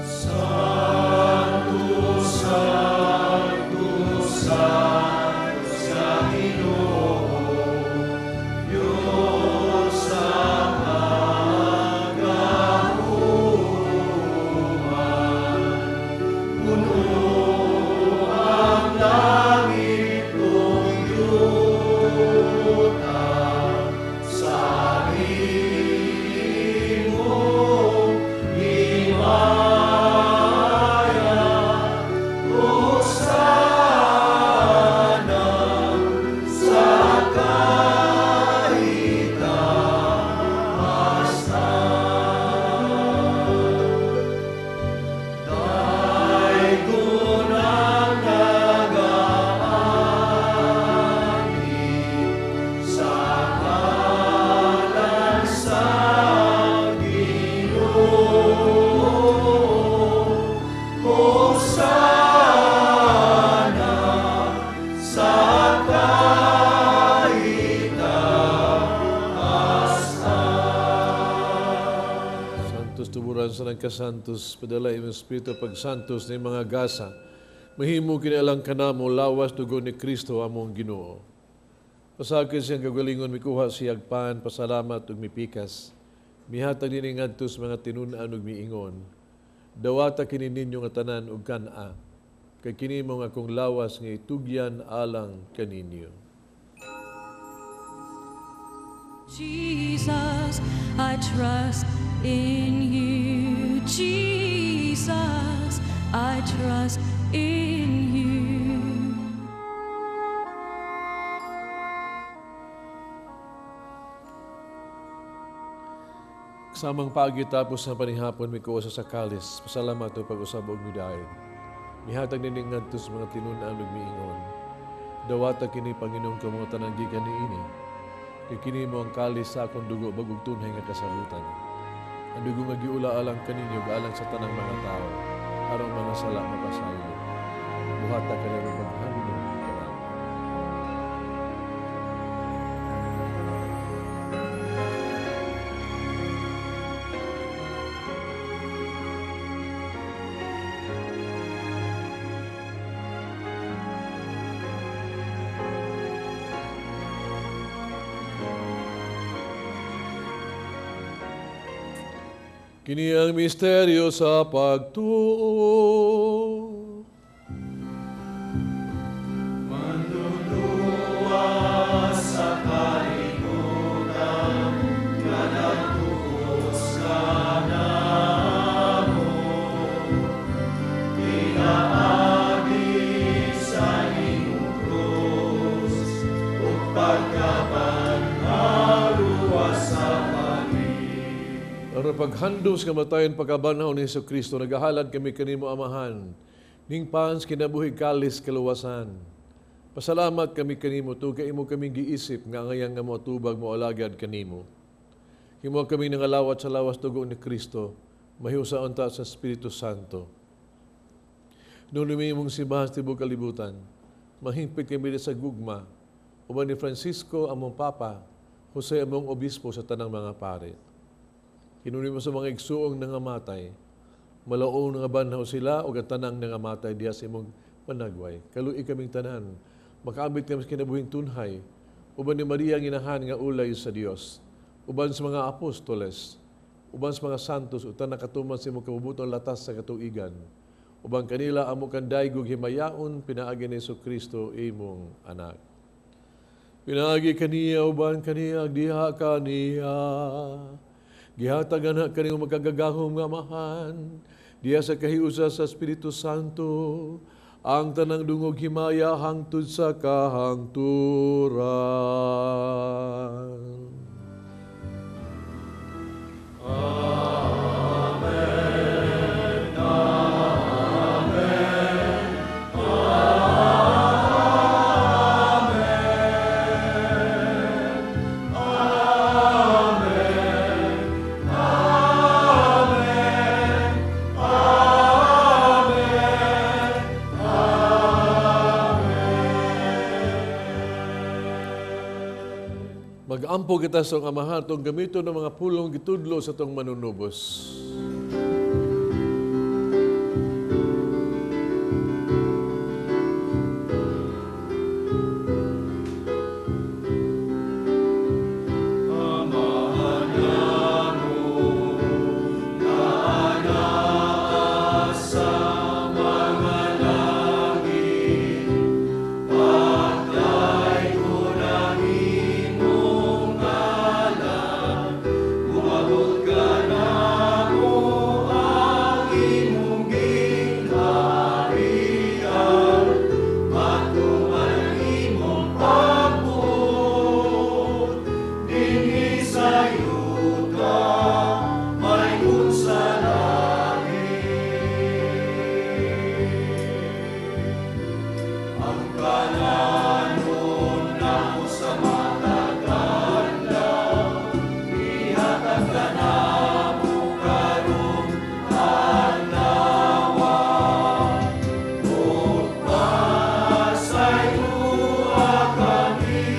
S3: Santo, Santo, Santo sa Ginoo, Diyos sa kagahuman. Puno ang langit ug yuta sa imong himaya. Hosana sa kaitaasan. Daygon ang nagaagi sa ngalan sa Ginoo. Hosana sa kaitaasan.
S4: Santos tuburan sa nagkasantos, padala imong Espiritu pagsantos ni mga gasa. Mahimo kini alang kanamo lawas dugo ni Kristo among Ginoo. Pasakit siyang kagalingon mikuha siyag pan, pasalamat ug mipikas. Mihatag nini ngadto sa mga tinun-an ug miingon. Dawata kini ninyo nga tanan ug kan-a. Kay kini mao ang akong lawas nga itugyan alang kaninyo.
S1: Jesus, I trust in you. Jesus, I trust in you.
S4: Samang paagi tapos sa panihapon mikuha sa kalis. Pasalamat o pag-usab og midayon. Mihatag nining ngadto sa mga tinun-an ug miingon. Dawata kini Panginoong kamo tanan gikan niini. Kay kini mo ang kalis sa akong dugo bag-ong tunhay nga kasabutan. Ang dugo nga giula alang kaninyo ug alang sa tanang mga tao aron mga sala mapasaylo. Buhata kanino paghandom kanamo. Kini ang misteryo sa pagtuo.
S3: Manluluwas sa kalibutan, nga nagtuos kanamo. Pinaagi sa imong krus, ug pagkabanhaw luwas sa pagi.
S4: Aron paghandom sa kamatayon pagkabanhaw ni Hesukristo, nagahalad kami kanimo Amahan, ning pans kinabuhi kalis kaluwasan. Pasalamat kami kanimo tungod kay imo kaming giisip nga angayan nga moatubag moalagad kanimo. Himo kami nangalawat sa lawas dugo ni Kristo, mahiusa unta sa Espiritu Santo. Hinumdumi imong simbahan sa tibuok kalibutan, mahimpit kami sa gugma, uban ni Francisco among Papa, Jose among Obispo sa tanang mga pare. Hinumdumi mo sa mga igsuong nangamatay, malaong nga banhaw sila ug ang tanang nangamatay diha sa imong panagway. Kaluoy kaming tanan, makaambit kami sa kinabuhing tunhay, uban ni Maria ang inahan nga ulay sa Dios, uban sa mga apostoles, uban sa mga santos ug tanang katuman sa imong kabubutong latas sa katuigan. Uban kanila amo kang daygog himayaon pinaagi ni Kristo imong anak. Pinaagi kaniya uban kaniya diha kaniya. Gihatag ana kanimo makagagahom nga Amahan diha sa kahiusa sa Espiritu Santo ang tanang dungog himaya hangtod sa kahangturan.
S3: Amen. Amen. Amen. Amen. Amen. Amen.
S4: Mag-ampo kita sa Amahan atong gamiton ng mga pulong gitudlo sa atong manunubos.
S3: Amahan namo, naa sa mga langit, patay-on ang imong ngalan, moabot kanamo ang imong gingharian, matuman ang imong pagbuot, dinhi sa yuta, maingon sa langit. Ang kalanon namo sa matag adlaw, ihatag kanamo karong adlaw. Ug pasayloa kami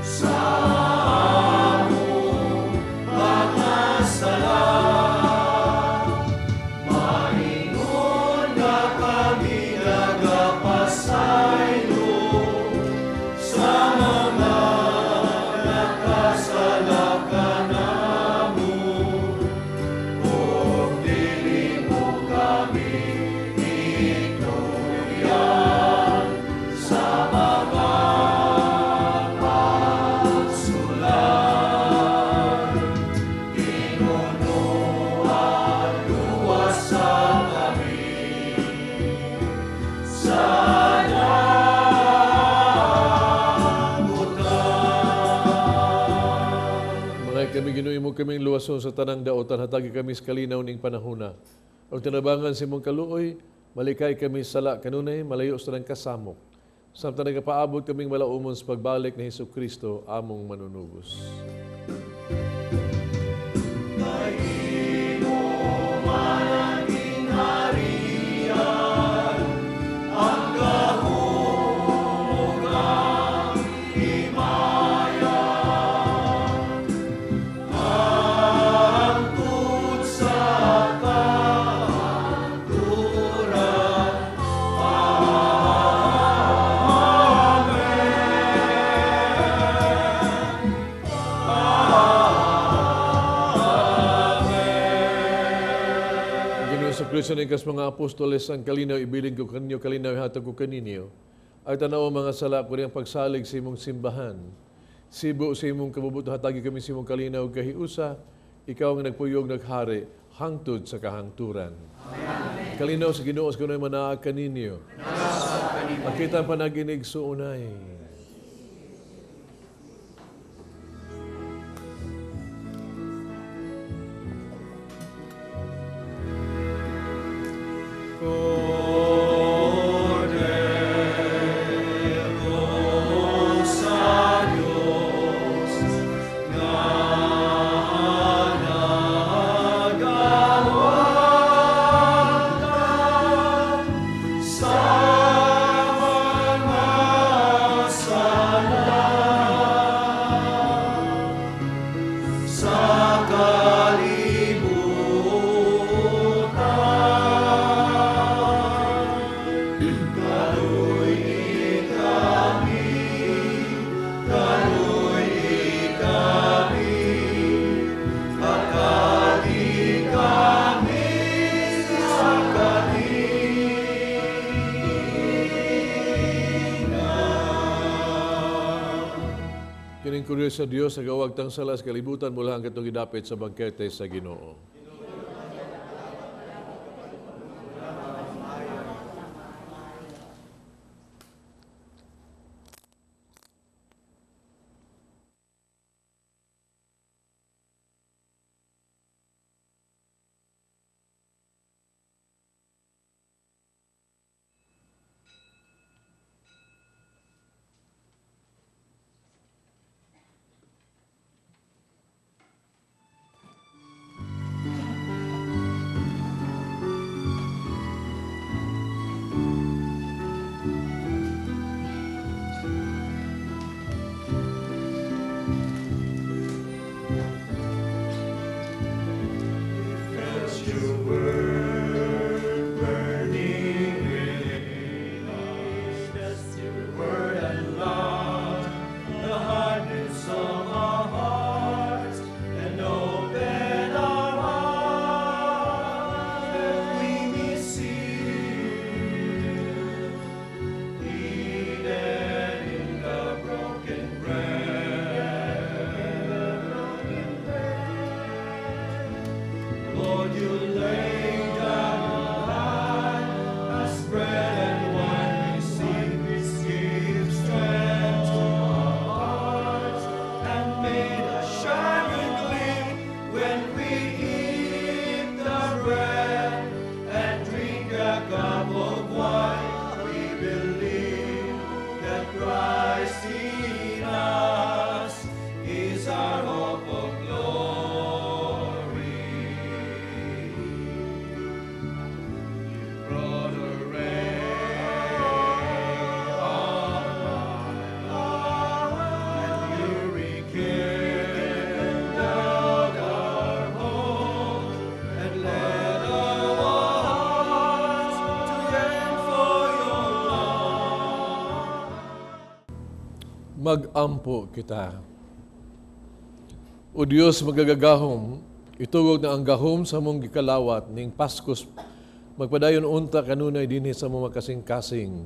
S3: sa among mga sala. Maingon nga kami nagapasaylo sa mga nakasala kanamo. Ug dili mo kami itugyan sa mga pagsulay. Tinunuan luwasa kami sa damutan.
S4: Mga kami Ginoo imo kaming luwason sa tanang daotan, hatagi kami sa kalinaw ning panahona. Ug tinabangan sa imong kaluoy, malikay kami sala kanunay, malayo sa tanang kasamok. Samtang nagapaabot kaming malaumon sa pagbalik ni Hesus Kristo, among manunubos.
S3: Kay imo man ang gingharian, ang gahom ug ang himaya, hangtod sa kahangturan. Amen.
S4: Ang Ginoo sa Kristo ning kas mga apostoles, ang kalinaw ibilin ko kaninyo, kalinaw ihatag ko kaninyo. Ay tanaw ang mga sala ko ang pagsalig sa imong simbahan. Sibo sa imong kabubuto, hatagi kami sa imong kalinaw kahiusa, ikaw ang nagpuyog naghari hangtod sa kahangturan. Amen. Kalinaw sa Ginoo sa kanunay manaa kaninyo. Makita ang panaginig suunay.
S3: Corde
S4: Kining kordero sa Dios nagawagtang sala sa kalibutan, mula ang katong gidapit sa bangkete sa Ginoo. Mag-ampo kita. O Dios magagagahom, itugog na ang gahom sa mong gikalawat ning Paskos, magpadayon unta kanunay dinhi sa mong makasing-kasing.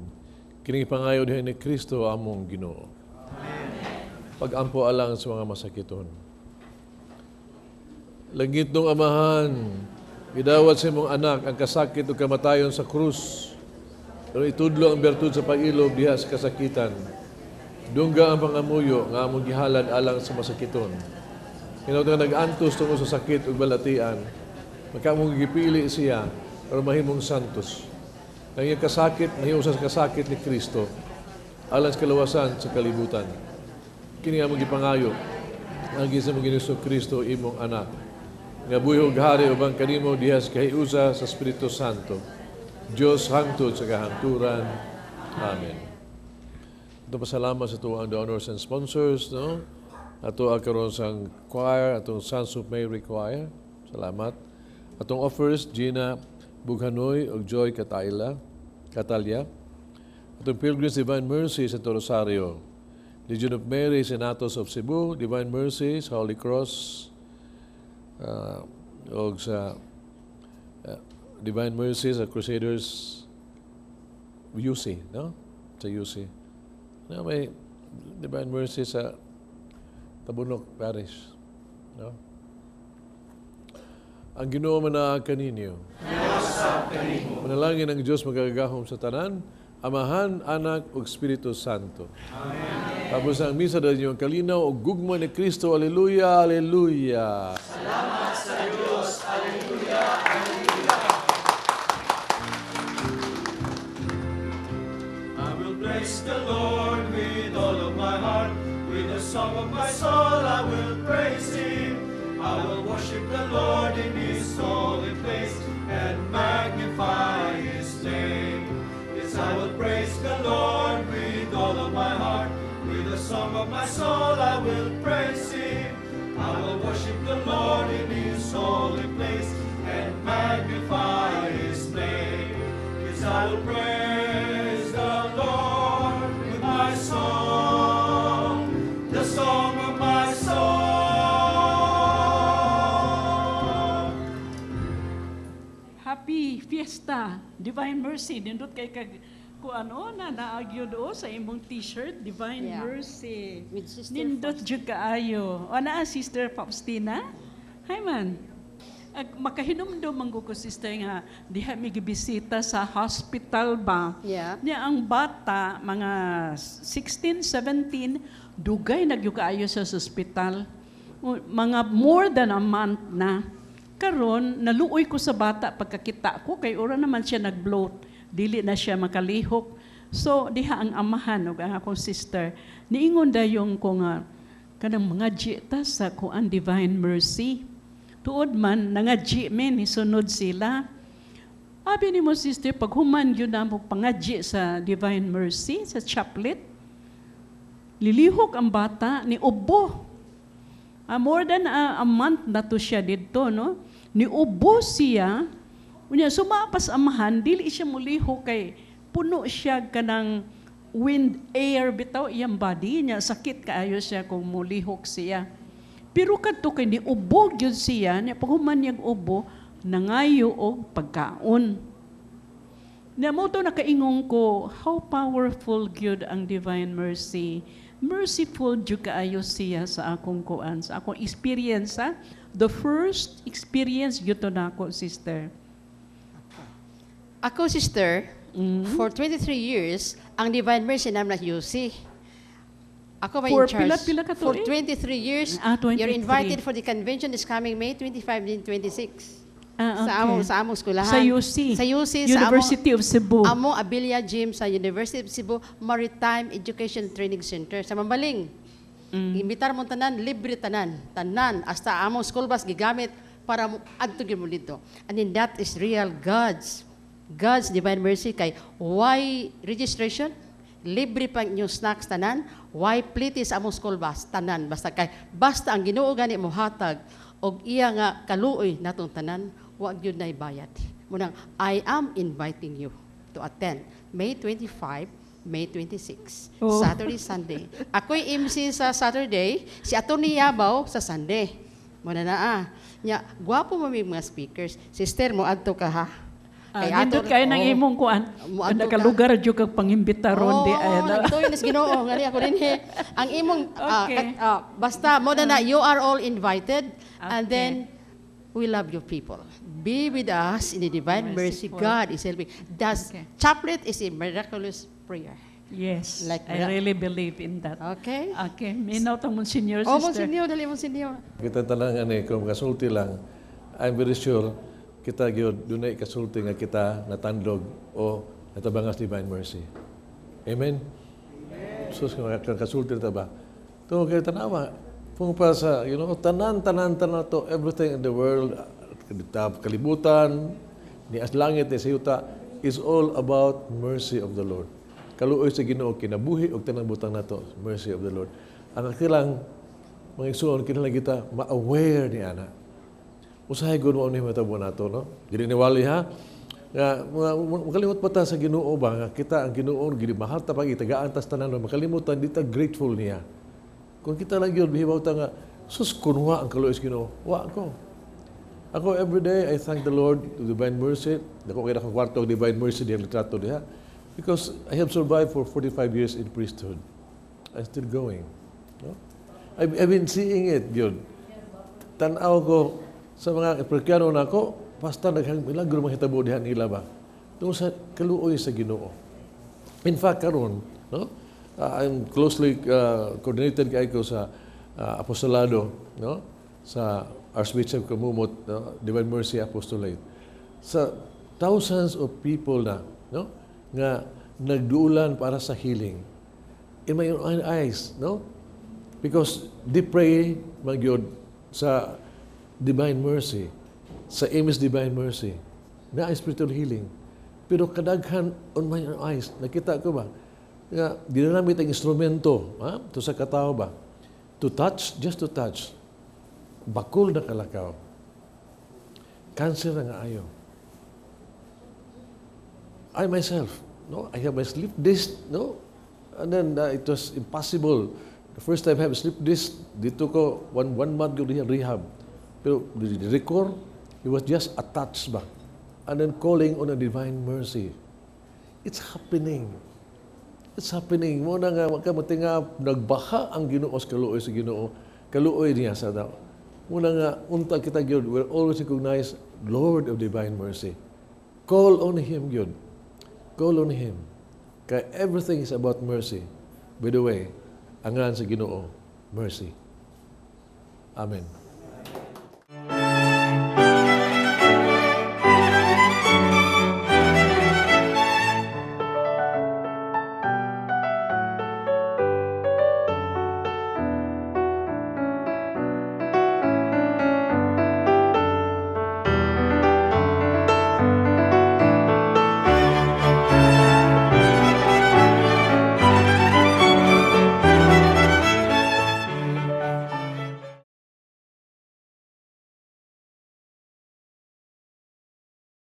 S4: Kining pangayo diha ni Kristo among Ginoo. Amen. Pag-ampo alang sa mga masakiton. Langit nung Amahan, gidawat sa imong anak ang kasakit ug kamatayon sa krus. Pero itudlo ang bertud sa pag-ilob diha sa kasakitan. Dungga ang pangamuyo nga among gihalad alang sa masakiton. Hinaut nga nag-antos tungod sa sakit ug balatian, magkamong gipili siya pero mahimong santos. Ang iyang kasakit, mahimo sa kasakit ni Kristo alang sa kalawasan sa kalibutan. Kini among gipangayo ang sa among Ginoong Kristo imong anak. Nga buhi ug hari uban kanimo diha sa kahiusa sa Espiritu Santo. Dios hangtod sa kahangturan. Amen. Ito pasalamat sa tuwang donors and sponsors, no? Ato ang karon sang choir, atong Sons of Mary Choir. Salamat. Atong offers, Gina Bughanoy ug Joy Catalia. Atong Pilgrims Divine Mercy sa Rosario. Legion of Mary, Senatos of Cebu, Divine Mercy sa Holy Cross, ug sa Divine Mercy sa Crusaders UC, no? Sa UC. Na may Divine Mercy sa Tabunok Parish, no? Ang Ginoo manaa kaninyo. Manalangin ang Dios magagahom sa tanan, Amahan, Anak ug Espiritu Santo. Amen. Tapos ang misa dahil ang kalinaw ug gugma ni Kristo. Alleluia, alleluia.
S3: Salamat sa Dios. Alleluia, alleluia. I will bless the Lord with all of my heart. With the song of my soul I will praise Him. I will worship the Lord in His holy place and magnify His name. Yes, I will praise the Lord with all of my heart. With the song of my soul I will praise Him. I will worship the Lord in His holy place and magnify His name. Yes, I will praise the Lord with my song, the song of my soul.
S2: Happy Fiesta, Divine Mercy. Nindot kay kag Ku ano na naagyo do sa imong T-shirt, Divine Mercy.
S8: With Sister
S2: Nindot jud kaayo. O naa Sister Faustina. Hi man. Ag, makahinumdum man ko, sister, nga diha mi gibisita sa hospital ba. Niya ang bata mga 16, 17, dugay na gyud kaayo sa ospital. Mga more than a month na. Karon naluoy ko sa bata pagkakita ko kay ora naman siya nag-bloat, dili na siya makalihok. So diha ang amahan ug ang akong sister niingon dayon ko nga kanang mga ta sa kuan, Divine Mercy. Tuod man nangadji mi, nisunod sila. Abi ni mo, sister, pag human yun na mo pangadji sa Divine Mercy, sa chaplet, lilihok ang bata, ni ubo. More than a month na to siya didto, no? Ni ubo siya, unya sumapas amahan, dili siya mulihok kay puno siya kanang wind, air bitaw iyang body niya, sakit kaayo siya kung mulihok siya. Pero kadto kay ni ubo gyud siya, niya pag human niyang ubo, nangayo og pagkaon. Na mo to nakaingon ko, how powerful gyud ang Divine Mercy. Merciful jud kaayo siya sa akong kuan, sa akong experience ha. The first experience gyud to nako, sister.
S8: Ako, sister, for 23 years, ang Divine Mercy naman na UC. Ako ba
S2: For
S8: in charge?
S2: pila-pila ka
S8: For
S2: tuig?
S8: 23 years.
S2: Ah, 23.
S8: You're invited for the convention this coming May 25 and 26.
S2: Ah,
S8: Sa among eskwelahan.
S2: Sa UC.
S8: Sa UC. Sa
S2: University of Cebu.
S8: Among Abilia Gym sa University of Cebu Maritime Education Training Center sa Mambaling. Imbitar mo tanan, libre tanan. Tanan, hasta among school bus gigamit para mo adto gyud mo dito. And then that is real God's divine mercy kay why registration? Libre pa inyong snacks tanan, why pliti sa among school bus tanan, basta kay basta ang Ginoo gani mo hatag og iya nga kaluoy natong tanan, wa gyud nay bayad. Munang I am inviting you to attend May 25, May 26, Saturday, Sunday. Ako'y MC sa Saturday, si Atty. Yabaw sa Sunday. Muna na ah. Nya, gwapo mo may mga speakers. Sister mo adto ka ha.
S2: Ah, nindot kayo ng imong kuan.
S8: Mo adto ka.
S2: Nakalugar jud kag pangimbita ron di
S8: Oo,
S2: ay. No?
S8: nagtuyo nas Ginoo ngani ako din he. Ang imong basta mo na na you are all invited and then we love you people. Be with us in the divine mercy.
S2: Merciful.
S8: God is helping. Thus, chaplet is a miraculous prayer.
S2: Yes,
S8: Like
S2: I really believe in that.
S8: Okay?
S2: Okay, minaw tang Monsignor,
S8: Oh,
S2: sister.
S8: Monsignor, dali, Monsignor.
S4: Kita talang ani kung kasulti lang, I'm very sure kita gyud dunay kasulti nga kita natandog o natabangas Divine Mercy. Amen. Sus kung kasulti ta ba. Tungod kay tanawa, kung pa sa tanan tanan tanan to, everything in the world, kalibutan, ni as langit ni sa yuta is all about mercy of the Lord. Kaluoy sa Ginoo kinabuhi og tanang butang nato, mercy of the Lord. Ang akilang mga igsoon, kinahanglan kita ma-aware ni ana. Usahay gud mao ni matabo nato, no? Dili ni wali ha. Nga mga makalimot pa ta sa Ginoo ba nga kita ang Ginoo gidimahal ta pag itagaan tas tanan, makalimutan di ta grateful niya. Kung kita lang gyud bihibaw ta nga sus kunwa ang kaluoy sa Ginoo, wa ko. Ako every day I thank the Lord, the Divine Mercy. Dako kay akong kwarto og Divine Mercy diha litrato diha. Because I have survived for 45 years in priesthood. I'm still going. No? I've been seeing it, yun. Tanaw ko sa mga parokyano na ako, basta naghang milagro mahitabo diha nila ba. Tungod sa kaluoy sa Ginoo. In fact, karon, no? I'm closely coordinated kay ko sa apostolado, no? Sa Archbishop Camomot, no? Divine Mercy Apostolate. Sa thousands of people na, no? Nga nagduulan para sa healing. In my own eyes, no? Because they pray magyod sa Divine Mercy, sa Amos Divine Mercy, na spiritual healing. Pero kadaghan on my own eyes, nakita ko ba, nga ginamit ang instrumento, ha? To sa katao ba, to touch, just to touch, bakul na kalakaw. Cancer na nga ayo. I myself, no, I have my slip disc, no, and then it was impossible. The first time I have slip disc, dito ko one month go rehab. Pero the record, it was just attached ba, and then calling on a divine mercy. It's happening. It's happening. Mao na nga, ka nga nagbaha ang Ginoo sa kaluoy sa Ginoo. Kaluoy niya sa tao. Mao na nga, unta kita gyud, we're always recognize Lord of Divine Mercy. Call on Him gyud. Call on Him. Kay everything is about mercy. By the way, ang ngalan sa Ginoo, mercy. Amen.